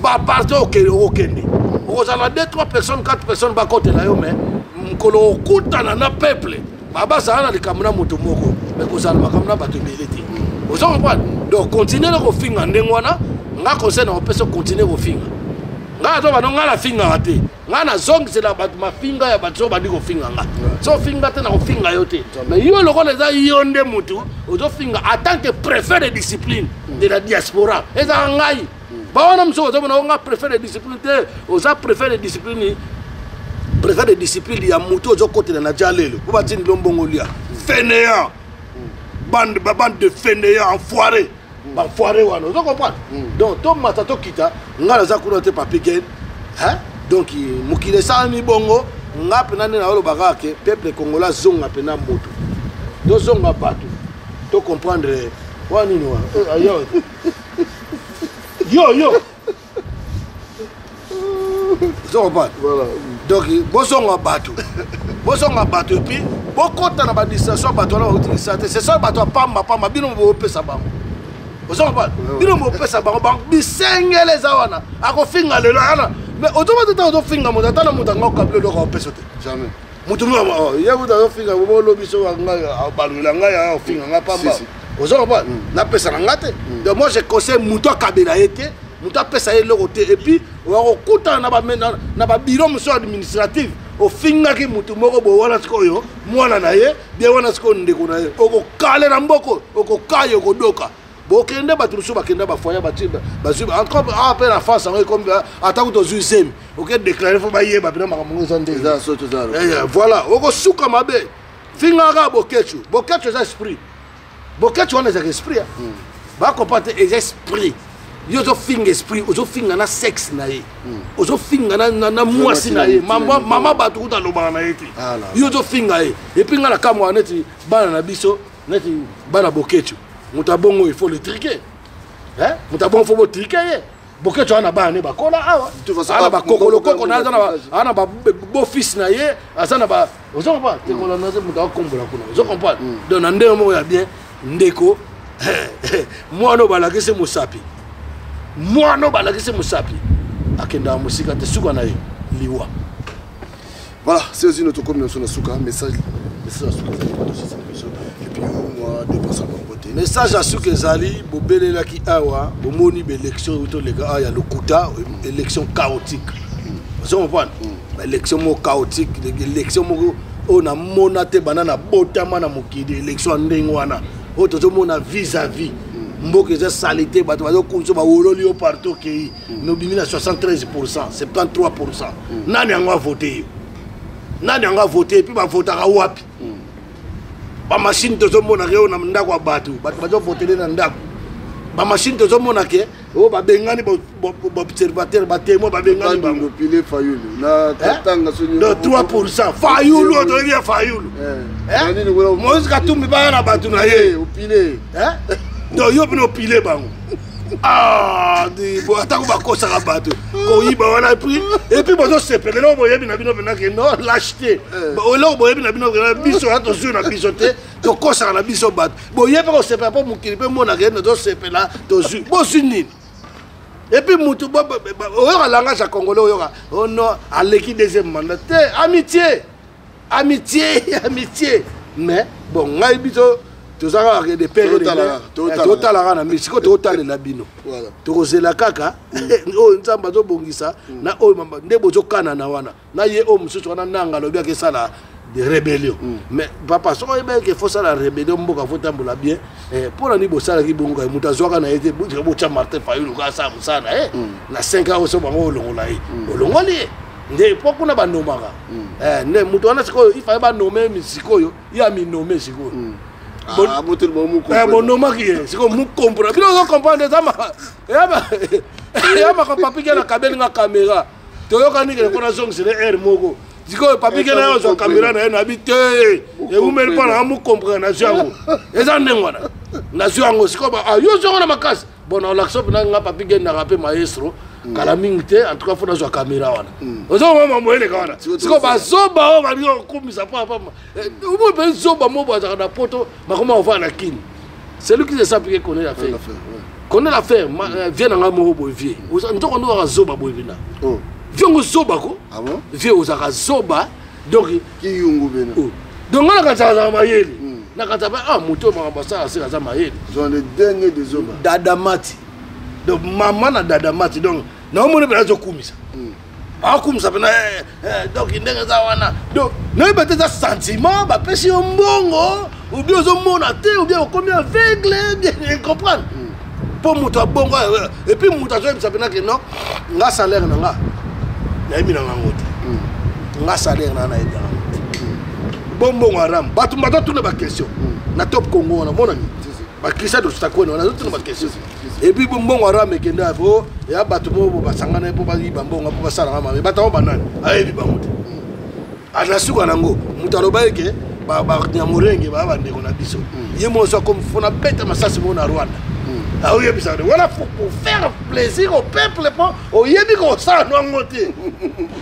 [SPEAKER 1] baparti, okende okozala 2, 3 personnes, 4 personnes bakotela yo, mais mokolo okutana na peuple, babazala na likambo na moto moko, mais kozala makambo na bato ebele te. Ozo comprendre? Donc continue na kofinga ndenge wana. Nga conseil na kopesa, continue kofinga. Nga azo bano, nga nafingaka te, nga nazongisela bato mafinga ya bato. So bandi kofinga nga, so ofinga te, na kofinga yo te. Mais yo lokola eza yo nde mutu ozofinga en tant que préfet de discipline de la diaspora, ezaka ngai bawana mosusu ozomona nga préfet de discipline te. Oza préfet de discipline, préfet de discipline ya motu ozokotela na dia lelo mpo batindi lo mbongo lia. Fainéant, bande, bande de fainéant, enfoiré, bafoire wana, ozo comprendre? Donc tomata, tokita, ngai naza kuna te, Papi Gen. Donc mokili esalami bongo. Nga mpena nde naoloba kaka ke peuple congolais azonga mpena moto, tozonga bato, tocomprendre wana nini wana. Yo yo yo, ozo comprendre? Donc bozonga bato, bozonga bato, et puis bokɔta na badistraction. Bato wana bautilisa te, ce sont bato ya pamba pamba. Bino bopesa bango, ozo comprendre? Bino bopesa bango bisengele eza wana. Akofinga lelo ana, mais ozoma te. Ntango ozofinga moto, ata na moto anga okabila eloko akopesa te.
[SPEAKER 15] Jamais.
[SPEAKER 1] Moto ye kuta azofinga, bolobi so ngai balwela ngai, aofinga ngai pamba, ozo comprendre? Napesa na nga te. Donc moi je conseille, moto akabela ye te, moto apesa ye eloko te. Et puis oya kokutana na babureau mosusu administrative, ofingaki motu moko boye wana, sikoyo mwana na ye bien wana, sikoyo ndeko na ye, okokale na mboko, okokaya, okodoka. Bokende, bato mosusu bakenda bafoyer, bazwi encore awa mpe na France. Yango ekomi ata kuta ozwi zemi, oke déclare, fo bayeba mpena makambo ngo eza ndenge. Voilà, okosuka mabe. Fingaka Bokecu. Bokecu eza esprit. Bokecu wana ezaka esprit, bakopa te, eza esprit. Yo ozofinga esprit, ozofinga na sexe na ye, ozofinga na mwasi na ye, mama bato kuta alobaka na ye te, yo ozofinga ye. Et puis nga na kamwa neti bana na biso, neti bana Bokecu. Moto abongo, il faut le triquer. Moto abongo, faut botriquer ye. Bokecu aza na bana ne bakola awa, aza na bakokolokoko, aza na beau-fils na ye, aza na ba, ozo comprendre te? Kolanda te, moto akombola kuna, ozo comprendre? Donc na ndenge moko ya bien, ndeko, mwana oyo balakisi mosapi, mwana oyo balakisi mosapi akendaka mosika te, suka na ye liwa.
[SPEAKER 15] Voilà, c'est aussi notre communication na suka. Message, message ya suka ezali bato sisi na biso, et puis moi deux personnes bango te.
[SPEAKER 1] Message ya suka ezali, bobelelaki awa, bomoni baélection oyo toleka awa ya lokuta, élection chaotique, ozo comprendre? Baélection moko chaotique, élection moko oyo namona te banda na botama na mokili, élection ya ndenge wana oyo tozomona vis-à-vis. Mboka eza saleté, bato bazokumisa, bawololi yo partout okei, mais obimi na 73%, 73%. Nani yango avote yo? Nani yango avote? Et puis bavotaka wapi? Bamashine tozomonaka oyo na ndako ya bato, bato bazovotele na ndako. Bamashine tozomona ke oyo babengani baobservateur, batémoin, babengani bango.
[SPEAKER 15] Pile Fayulu na Katanga.
[SPEAKER 1] Do 3%, Fayulu oyo toyebi ya Fayulu, Moïse Katumbi baya na bato na ye. Donc yo mpena opile bango. Atako bakosaka bato koyiba wana, et puis bozosepela eloko boyebi na bino mpena ke no lâche te. Eloko boyebi na bino, biso wana tozwi na biso te, tokosaka na biso bato. Boye mpe kosepela mpo mokili mpe monaka ye tozosepela, tozwi, bozwi nini? Et puis mutu oyoka langage ya congolais, oyoka oh non, aleki deuxième mandat te. Amitié, amitié, amitié. Mais bon, ngai biso toza kaka de père, totalaka na misiko, tokotalela bino, tokozela kaka oyo Nzambe azobongisa na oyo nde bozokanana wana na ye. Oyo mosusu wana nanga alobi akesala de rébellion. Mais papa, soki oyebaki ke fosala rébellion, mboka fotambola bien, mpo na nini bosalaki bongo? Kaka moto azwaka na ye te, botya Martin Fayulu kaka asala mosala na ye na 5 ans, oso bango olongola ye, olongoli ye nde mpo kuna banomaka nde moto wana. Sikoyo ifaye banome, sikoyo ye aminome, sikoyo bonomaki ye, sikoyo mukomprendre bino, ozo comprendre? Eza makambo. Papi Ke nakabeli nga caméra, toyokani kele mpo nazongisele aire moko. Sikoyo Papi Ke naye ozwa caméra na ye, nabi te, ewumeli mpo nanga mukomprendre, nazwi yango, eza ndenge wana nazwi yango. Sikoyo yo ozongo na makasi, bon, naolakisa mpena nga Papi Ke naka mpe maestro. Kala mingi te, en tout cas, faut nazwa caméra wana. Ozomona mambo eleka wana. Sikoyo bazoba oyo balingi kokumisa pa pa. Omoni mpe zoba moko azalaka na poto, bakoma kovanda na Kini. Celui qui se sent piqué connaît l'affaire. Connaît l'affaire. Vieux na ngai moko boye vieux. Nzoko nde ozalaka zoba boye mpena. Vieux ngo zoba ko. Vieux ozalaka zoba. Donc
[SPEAKER 15] kiyungu bena.
[SPEAKER 1] Donc nga nakanisaka azalaka mayele. Nakanisa mpe ah moto oyo makambo asala aseka aza mayele.
[SPEAKER 15] Le dernier des zoba.
[SPEAKER 1] Dada Mati. Donc mama na Dada Mati donc naomoni mpe azokumisa. Akumisa mpena donc ndenge eza wana. Donc nayebi te eza sentiment bapesi yo mbongo ou bien ozomona te ou bien okomi aveugle bien comprendre. Mpo moto abongo et puis moto azoyebisa mpena ke non nga salaire na nga nayebi na ngango te. Nga salaire na nga nayebi na ngango te. Bombongo aram bato bazotuna ba question na Top Congo wana monani bakisa dostakwene wana azotuna ba question. Et puis mbongo aram ekende po ya bato moko basangana po bayiba mbongo po basalaka mabe bato yango banani ayebi bango te. Ana suka nango moto aloba eke banyamurenge baya bandeko na biso ye moko so akomi fona beta masasi moko na Rwanda. Aoyebisa wana pour faire plaisir au peuple po oyebi kosala nango te.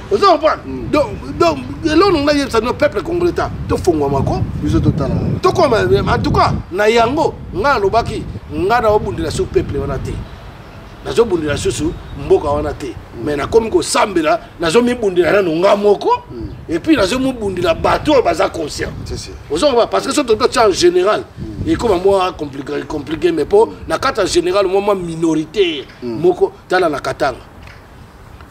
[SPEAKER 1] Ozo comprendre? Donc eloko na ngai yebisa no peuple congolais ta tofongwama ko
[SPEAKER 15] biso totala
[SPEAKER 1] tokoma en tout cas na yango ngai alobaki ngai naobundela su peuple wana te, nazobundela susu mboka wana te, mais nakomi kosambela, nazomibundela nano nga moko et puis nazomibundela bato oyo baza conscient. Ozo comprendre? Parce que soki totia en général ekoma mwa compliqué, mais po na kati ya général mwa minoritaire moko tala na Katanga.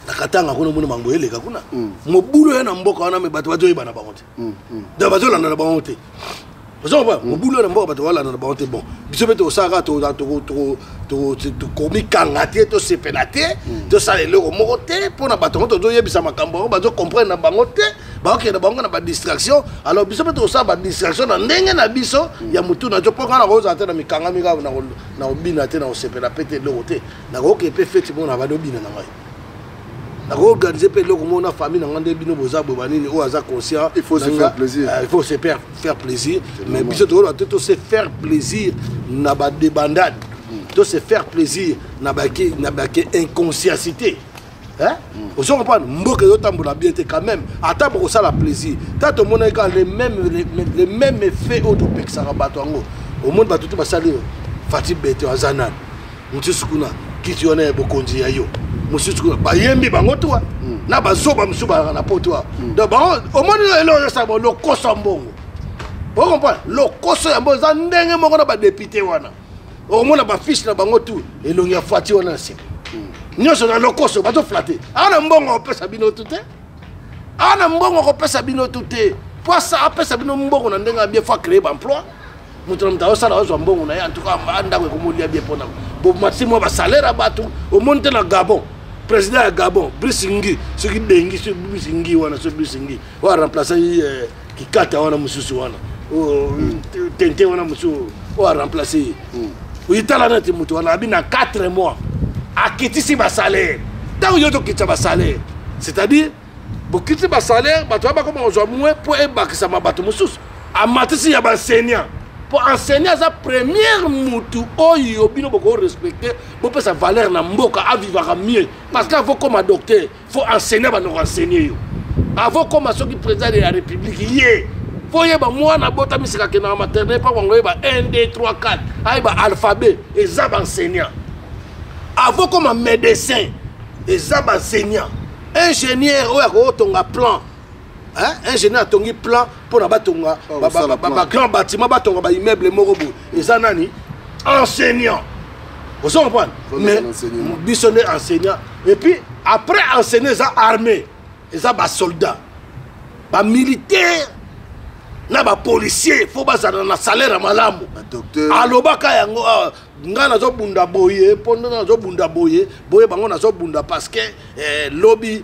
[SPEAKER 1] Na Katanga kuna omoni mango eleka kuna. Mobulu ya na mboka wana me bato bazoyeba na bango te. Donc bazolanda na bango te. Ozo comprendre? Mobulu ya na mboka bato balanda na bango te. Bon, biso mpe tokosalaka tokomikanga te, tosepela te, tosala eloko moko te mpona bato yango tozoyebisa makambo yango bazocomprendre na bango te, bakokende na bango na badistraction. Alors biso mpe tokosala badistraction na ndenge na biso ya motu na biso mpo ngai nakozala te na mikangami kaka na kobina te, na kosepela mpe te eloko te. Nakoki mpe feti moko na bandi obina na ngai, nakoorganize mpe eloko moko na famille na ngai nde bino boza boye banini oyo aza conscient.
[SPEAKER 15] Il faut se faire plaisir.
[SPEAKER 1] Il faut se faire plaisir. Mais biso tokoloba te to se faire plaisir na badebandade, to se faire plaisir na bake na bake inconscientité. Hein? Ozo comprendre? Mboka ezotambola bien te quand même. Ata bokosala plaisir. Ta tomonaki kaka les mêmes effets oyo topekisaka bato yango. Omoni bato te basali oyo. Fatih Beto aza nani? Mosusu kuna kiti wana ya bokonzi ya yo. Mosusu kuna bayembi bango toi. Na bazoba mosusu bazalaka na poto awa. Donc bango omoni eloko ezosala bango lokoso ya mbongo. Ozo comprendre? Lokoso ya mbongo eza ndenge moko na ba député wana. Okomona ba fiche na bango tout elongi ya Fatih wana na nsima. Nyonso na lokoso bazoflate. Awa na mbongo akopesa bino tout te. Awa na mbongo akopesa bino tout te. Po apesa bino mbongo na ndenge ya bien, faut créer ba emploi. Moto na moto azosala azwa mbongo na ye, en tout cas, ndako ekomolia bien mpona bomati mwa basalaire ya bato. Omoni te na Gabon, président ya Gabon Brice Ngi, soki Dengi, soki Brice Ngi wana, soki Brice Ngi oyo aremplace ye Kikata wana mosusu wana, oyo Tente wana mosusu oyo aremplace ye. Oyitala neti moto wana abi na 4 mois akitisi basalaire. Ntango yo tokitisa basalaire, c'est-à-dire bokitisi basalaire, bato wana bakoma kozwa moins mpo ebakisama bato mosusu. Amatisi ya baenseignant, mpo enseignant aza première mutu oyo bino bokorespecte, bopesa valeur na mboka, avivaka mieux. Parce que avant koma docteur, faut enseignant bandoko enseigner yo. Avant koma soki président de la république ye, faut yeba mwana botami sika akendaka maternelle mpo bango yeba 1 2 3 4, ayeba alphabet, eza baenseignant. Avant koma médecin, eza baenseignant. Ingénieur oyo akotonga plan, hein? Ingénieur atongi plan mpona batonga
[SPEAKER 15] Oh, kosala plan.
[SPEAKER 1] ba grand bâtiment, batonga ba immeuble moko boye, eza nani? Enseignant. Ozo comprendre?
[SPEAKER 15] Faut
[SPEAKER 1] Mais
[SPEAKER 15] mettre l'enseignement.
[SPEAKER 1] biso nde enseignant. Et puis après enseigner, eza armée, eza ba soldat, ba militaire na ba policier, faut bazala na salaire ya malamu.
[SPEAKER 15] Ba docteur.
[SPEAKER 1] Alobaka yango, ah, nga nazobunda boye, mpo nde nazobunda boye, boye bango nazobunda parce que lobi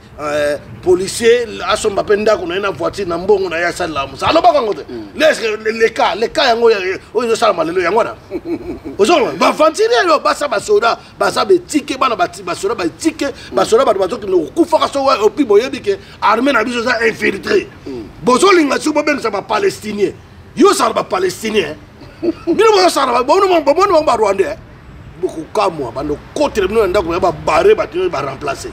[SPEAKER 1] policier asomba mpe ndako na ye na voiture na mbongo na ye asalela mosala. Alobaka yango te. Leka yango oyo ezosalama lelo yango wana. Ozomona baventurier oyo basa basoda baza betike, bana basoda batike, basoda bato bazokende kokufaka so wa, opi boyebi ke armée na biso eza infiltré. Bozolinga soki bobengisa bapalestinien, yo osala bapalestinien, bino bozosala bomoni bango barwandais. Bokokamwa, bando kotela bino na ndako ya babare, bato nyonso baremplace.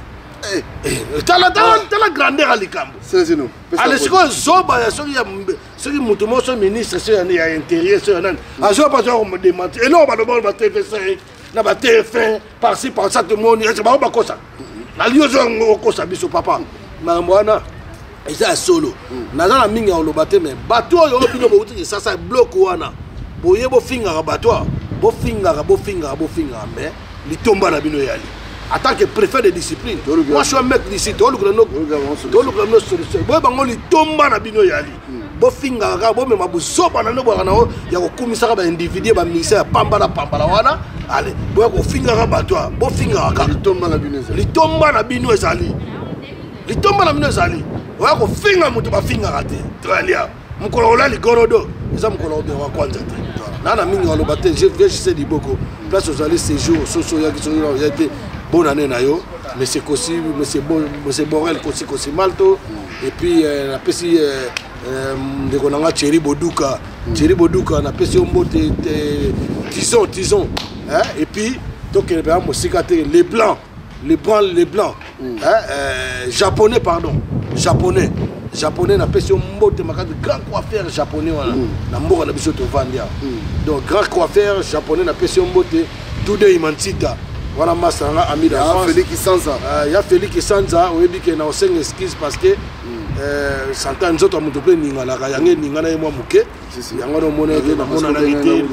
[SPEAKER 1] Eh, eh, tala tala ah. Tala grandeur ya likambo. Ale sikoyo zoba ya soki ya soki moto moko, soki ministre, soki ya intérieur, soki ya nani, azwa mpe azwa kodementir eloko balobaka ba TV5 na ba TF1 par-ci par-ça. Tomoni ese bango bakosa nali ozo yango okosa biso papa. Makambo wana eza ya solo. Naza na mingi ya koloba te, mais bato oyo bino bouti Kisasa, bloko wana boye, bofingaka bato awa, bofingaka, bofingaka, bofingaka, mais litomba na bino eyali. En tant que préfet de discipline, moi je suis un mec d'ici. Tolukela no solution, boye bango litomba na bino eyali. Bofingaka kaka, bomema buzoba na bino bwaka nango ya kokumisaka baindividu, baministère ya pambala pambala wana. Ale boya kofingaka bato awa, bofingaka kaka, litomba na bino ezali, litomba na bino ezali. Oya kofinga moto, bafingaka te. Toyalia mokolo kola ligorodo, eza mokolo kobengaka kwanza te. Na mingi aloba te. Je vieux liboko place ozali séjour soso oyaki, soki oya te, bonne année na yo, monsieur Kosi, monsieur Borel Kosi Kosi Malto. Et puis napesi ndeko na nga Thierry Boduka, Thierry Boduka, napesi yo mbote, tison tison. Et puis tokende mpenza mosika te, les blancs, les blancs, les blancs, hein, japonais, pardon, japonais, japonais, napesi yo mbote makasi, grand coiffeur japonais wana na mboka na biso tovandi awa. Donc grand coiffeur japonais, napesi yo mbote. Tude Imansita wana, masa nanga, ami
[SPEAKER 15] d'enfance Félix Sanza.
[SPEAKER 1] Ya Félix Sanza, oyebi ke na osenga excuse parce que santa nzoto ya moto mpe eninganaka, yango eningana ye mwa moke, yango wana omona ete namonanaki te.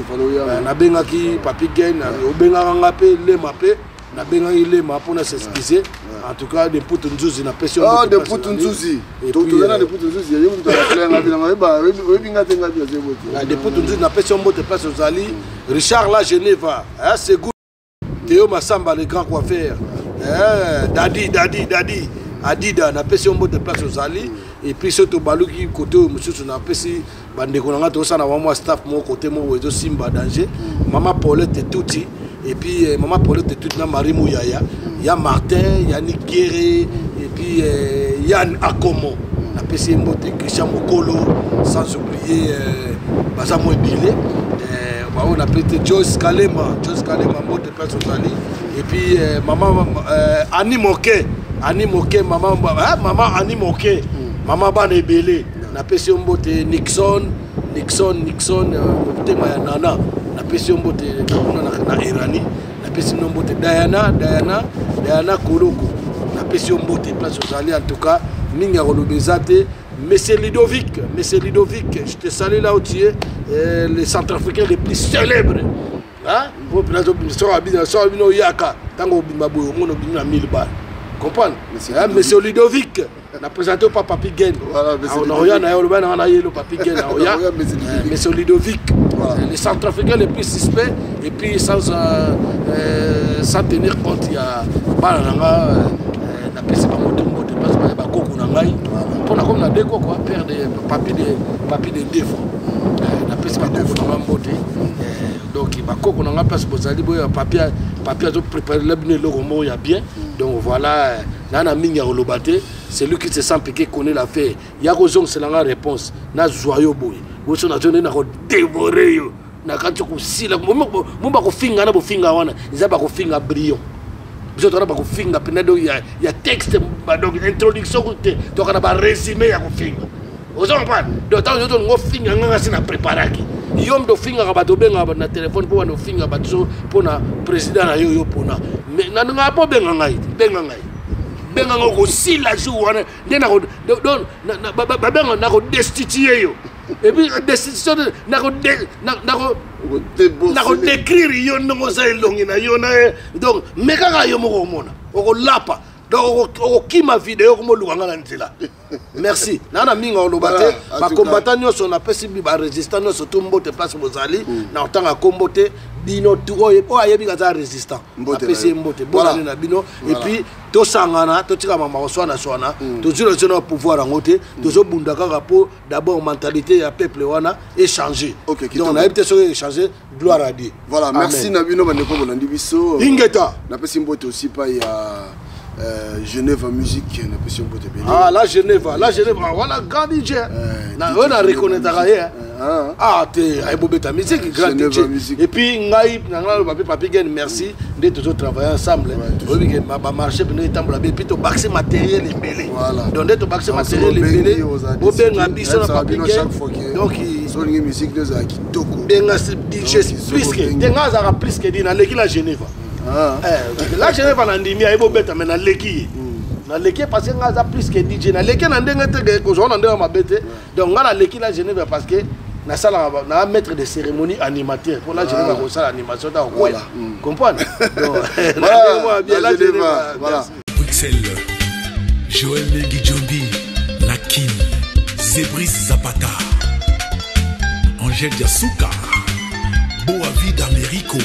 [SPEAKER 1] Nabengaki Papi Gen, obengaka nga mpe Lema, mpe nabengaki Lema mpona s'excuser. En tout cas, de Mputu Nzuzi, napesi
[SPEAKER 15] yo. De Mputu Nzuzi, toza na de Mputu Nzuzi, ye mutu alapela nga, oyebi nga te, nga bi azebo
[SPEAKER 1] te. De Mputu Nzuzi, napesi yo mbote place ozali. Richard la Geneva, Segou Théo Massamba, le grand coiffeur, Dadi Dadi Dadi Adida, napesi yo mbote place ozali. Et puis soki tobaluki kote oyo mosusu, napesi bandeko na nga, tozosala na mwa staff moko kote moko ezosimba danger, mama Paulette Tuti, et puis mama Paulette Tuti na Marie Muyaya, ya Martin, Yannick Guéré, et puis Yann Akomo, napesi ye mbote, Christian Mokolo, sans oublier baza mo ebele baoyo napesi te, Joyce Kalema, Joyce Kalema, mbote place ozali. Et puis mama Ani Moke, Ani Moke, mama, mama Ani Moke, mama bana ebele, napesi yo mbote. Nixon, Nixon, Nixon, motema ya nana, napesi yo mbote kuna na Erani, napesi bino mbote. Diana, Diana, Diana Koloko, napesi yo mbote place ozali. En tout cas, mingi ya koloba eza te. Monsieur Ludovic, Monsieur Ludovic, je te salue là où tu es, le centrafricain le plus célèbre. Hein? So bino oyaka ntango obima boye, omona obimi na 1000 balles. Comprendre? Monsieur Ludovic, na présenté pa Papi Gen. Naoya na ye, oloba nanga na yelo Papi Gen, naoya. Monsieur Ludovic, le centrafricain le plus suspect, et puis sans tenir compte ya bana na nga, napesi bango to mbote parce que bakoko na ngai mpona comme na deux koko, père de papi, de papi de deux fois, napesi bakoko na nga mbote. Donc bakoko na nga place bozali boya, papi, papi azoprépare la bino eloko moko ya bien. Donc voilà, na mingi ya koloba te. Celui qui se sent piqué connaît l'affaire. Ya kozongisela nga réponse, nazwa yo boye boso, nazo nde nakodévore yo na kati kosila mo. Bakofinga na bofinga wana eza bakofinga brillion, biso tokana bakofinga mpena. Donc ya texte, donc introduction te, tokana barésumé ya kofinga, oza comprendre? Donc ntango nyonso olingo ofinga nganga, si na préparaki yo moto ofingaka bato, obengaka bato na telefone mpo bana ofinga bato so mpona président na yo, yo mpona nalingaka mpo obenga ngai te. Benga ngai, benga ngai, okosila jour wana nde babenga nakodestitue yo. Et puis destitution, nakodécrire yo ndenge oza, elongi na yo na. Donc me kaka yo moko omona, okolapa. Donc okokima video, okomoluka nga na nzela. Merci. Naa na mingi oloba te. Bakombata nyonso napesi, barésistant nyonso to mbote place bozali. Na kotanga kombo te, bino tu oyo ayebi aza résistant, napesi ye mbote. Bonane na bino. Et puis tosangana, totika mama koswana swana. Tozwi na biso na pouvoir yango te, tozobunda kaka mpo d'abord mentalité ya peuple wana échanger. Donc nayebi te soki échanger, gloire à Dieu.
[SPEAKER 15] Voilà, merci na bino bandeko bolandi biso.
[SPEAKER 1] Ingeta.
[SPEAKER 15] Napesi mbote aussi pai ya Genève Musique, napesi mbote ebele.
[SPEAKER 1] Ah, la Genève, la Genève, voilà, grand DJ. Na oyo na reconnaîtraka ye. Ah te, ayebi obeta musique, grand DJ. Et puis ngai na ngai naloba mpe Papi Gen, merci nde tozotravaille ensemble. Oyebi ke bamarché mpena etambola bien, puis tobakisi matériel ebele. Donc nde tobakisi matériel ebele, bobenga biso na Papi Gen. Donc
[SPEAKER 15] solingi musique nde ezala kitoko,
[SPEAKER 1] benga DJ plus que te. Ngai azalaka plus que di, naleki la Geneva. La Geneva na ndimi ayebi obeta, mais naleki ye, naleki ye parce que ngai aza plus que DJ. Naleki na ndenge te, kozwa na ndenge mabe te. Donc ngai naleki la Geneva parce que nasalaka na maître de cérémonie animateur mpo la Geneva kosala animation ta kokwela, comprendre. Donc na ndenge moko ya bien, la Geneva.
[SPEAKER 13] Bruxelles, Joël Mengi Djombi, Nakin, Zebris Zapata, Angèle Diasuka, Boavid Americo,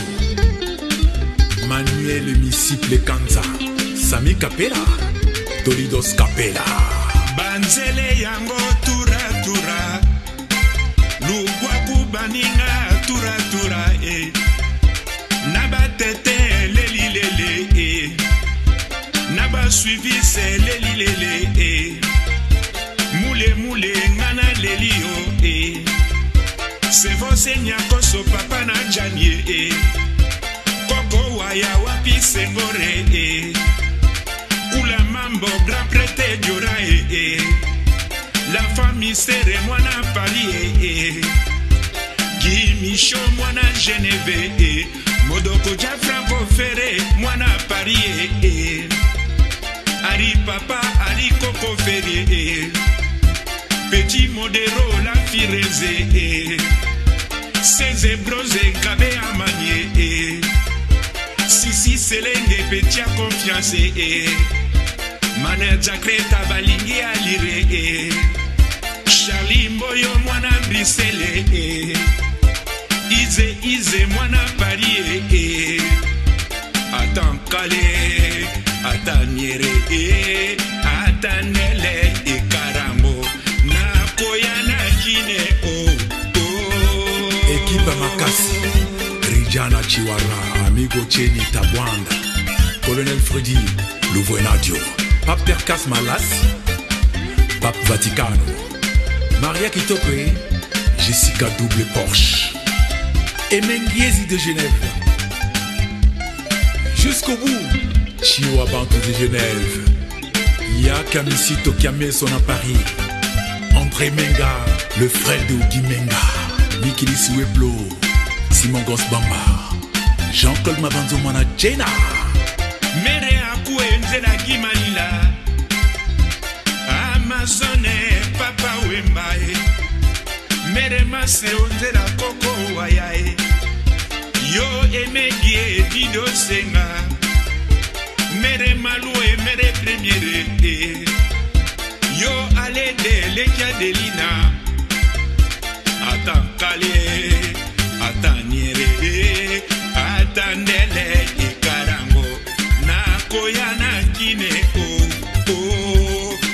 [SPEAKER 13] Manuel Misiple Kanza, Sami Kapela, Dolidos Kapela.
[SPEAKER 16] Banzele yango turatura, lugwaku baninga turatura e na batete lelilele e na basuivise lelilele e mule mule nga naleli yo e sevoseniakoso papa na janie e koko waya wapi sengore e kula mambo grand prêtre diora e e la famille sere mwana Paris e e Guy Micho mwana Geneve e Modoko ja Franco Ferre mwana Paris e e Ari papa Ari Koko Ferre e Petit Modero la Firenze e Seze Bronze Gabe Amanie e Sisi Selenge Petit a confiance e Manager Kreta balingi alire e Charlie Mboyo mwana Brisele e Ize Ize mwana Paris e Ata Nkale ata Niere e ata Nele Ekarango nakoya na Kine o
[SPEAKER 13] oh. Ekipe Makasi, Rijana Chiwara, Amigo Cheni Tabwanda, Colonel Freddy Louvoenadio, Pape Terkas Malas, Pape Vaticano, Maria Kitoko, Jessica Double Porsche, Emengiezi de Genève. Jusqu'au bout, Chiwa Bantu de Genève, Yakamisi Tokiame à Paris, André Menga, le frère de Ogi Menga, Mikili Soueplo, Simon Gosbamba, Jean-Claude Mabanzo Mwana Jena.
[SPEAKER 16] Mere akue nzela gimalila Amazone papa wemba e mere maseo nzela koko waya e yo emegi e dido senga mere malu e mere premiere e yo alede leki adelina ata nkale ata niere e.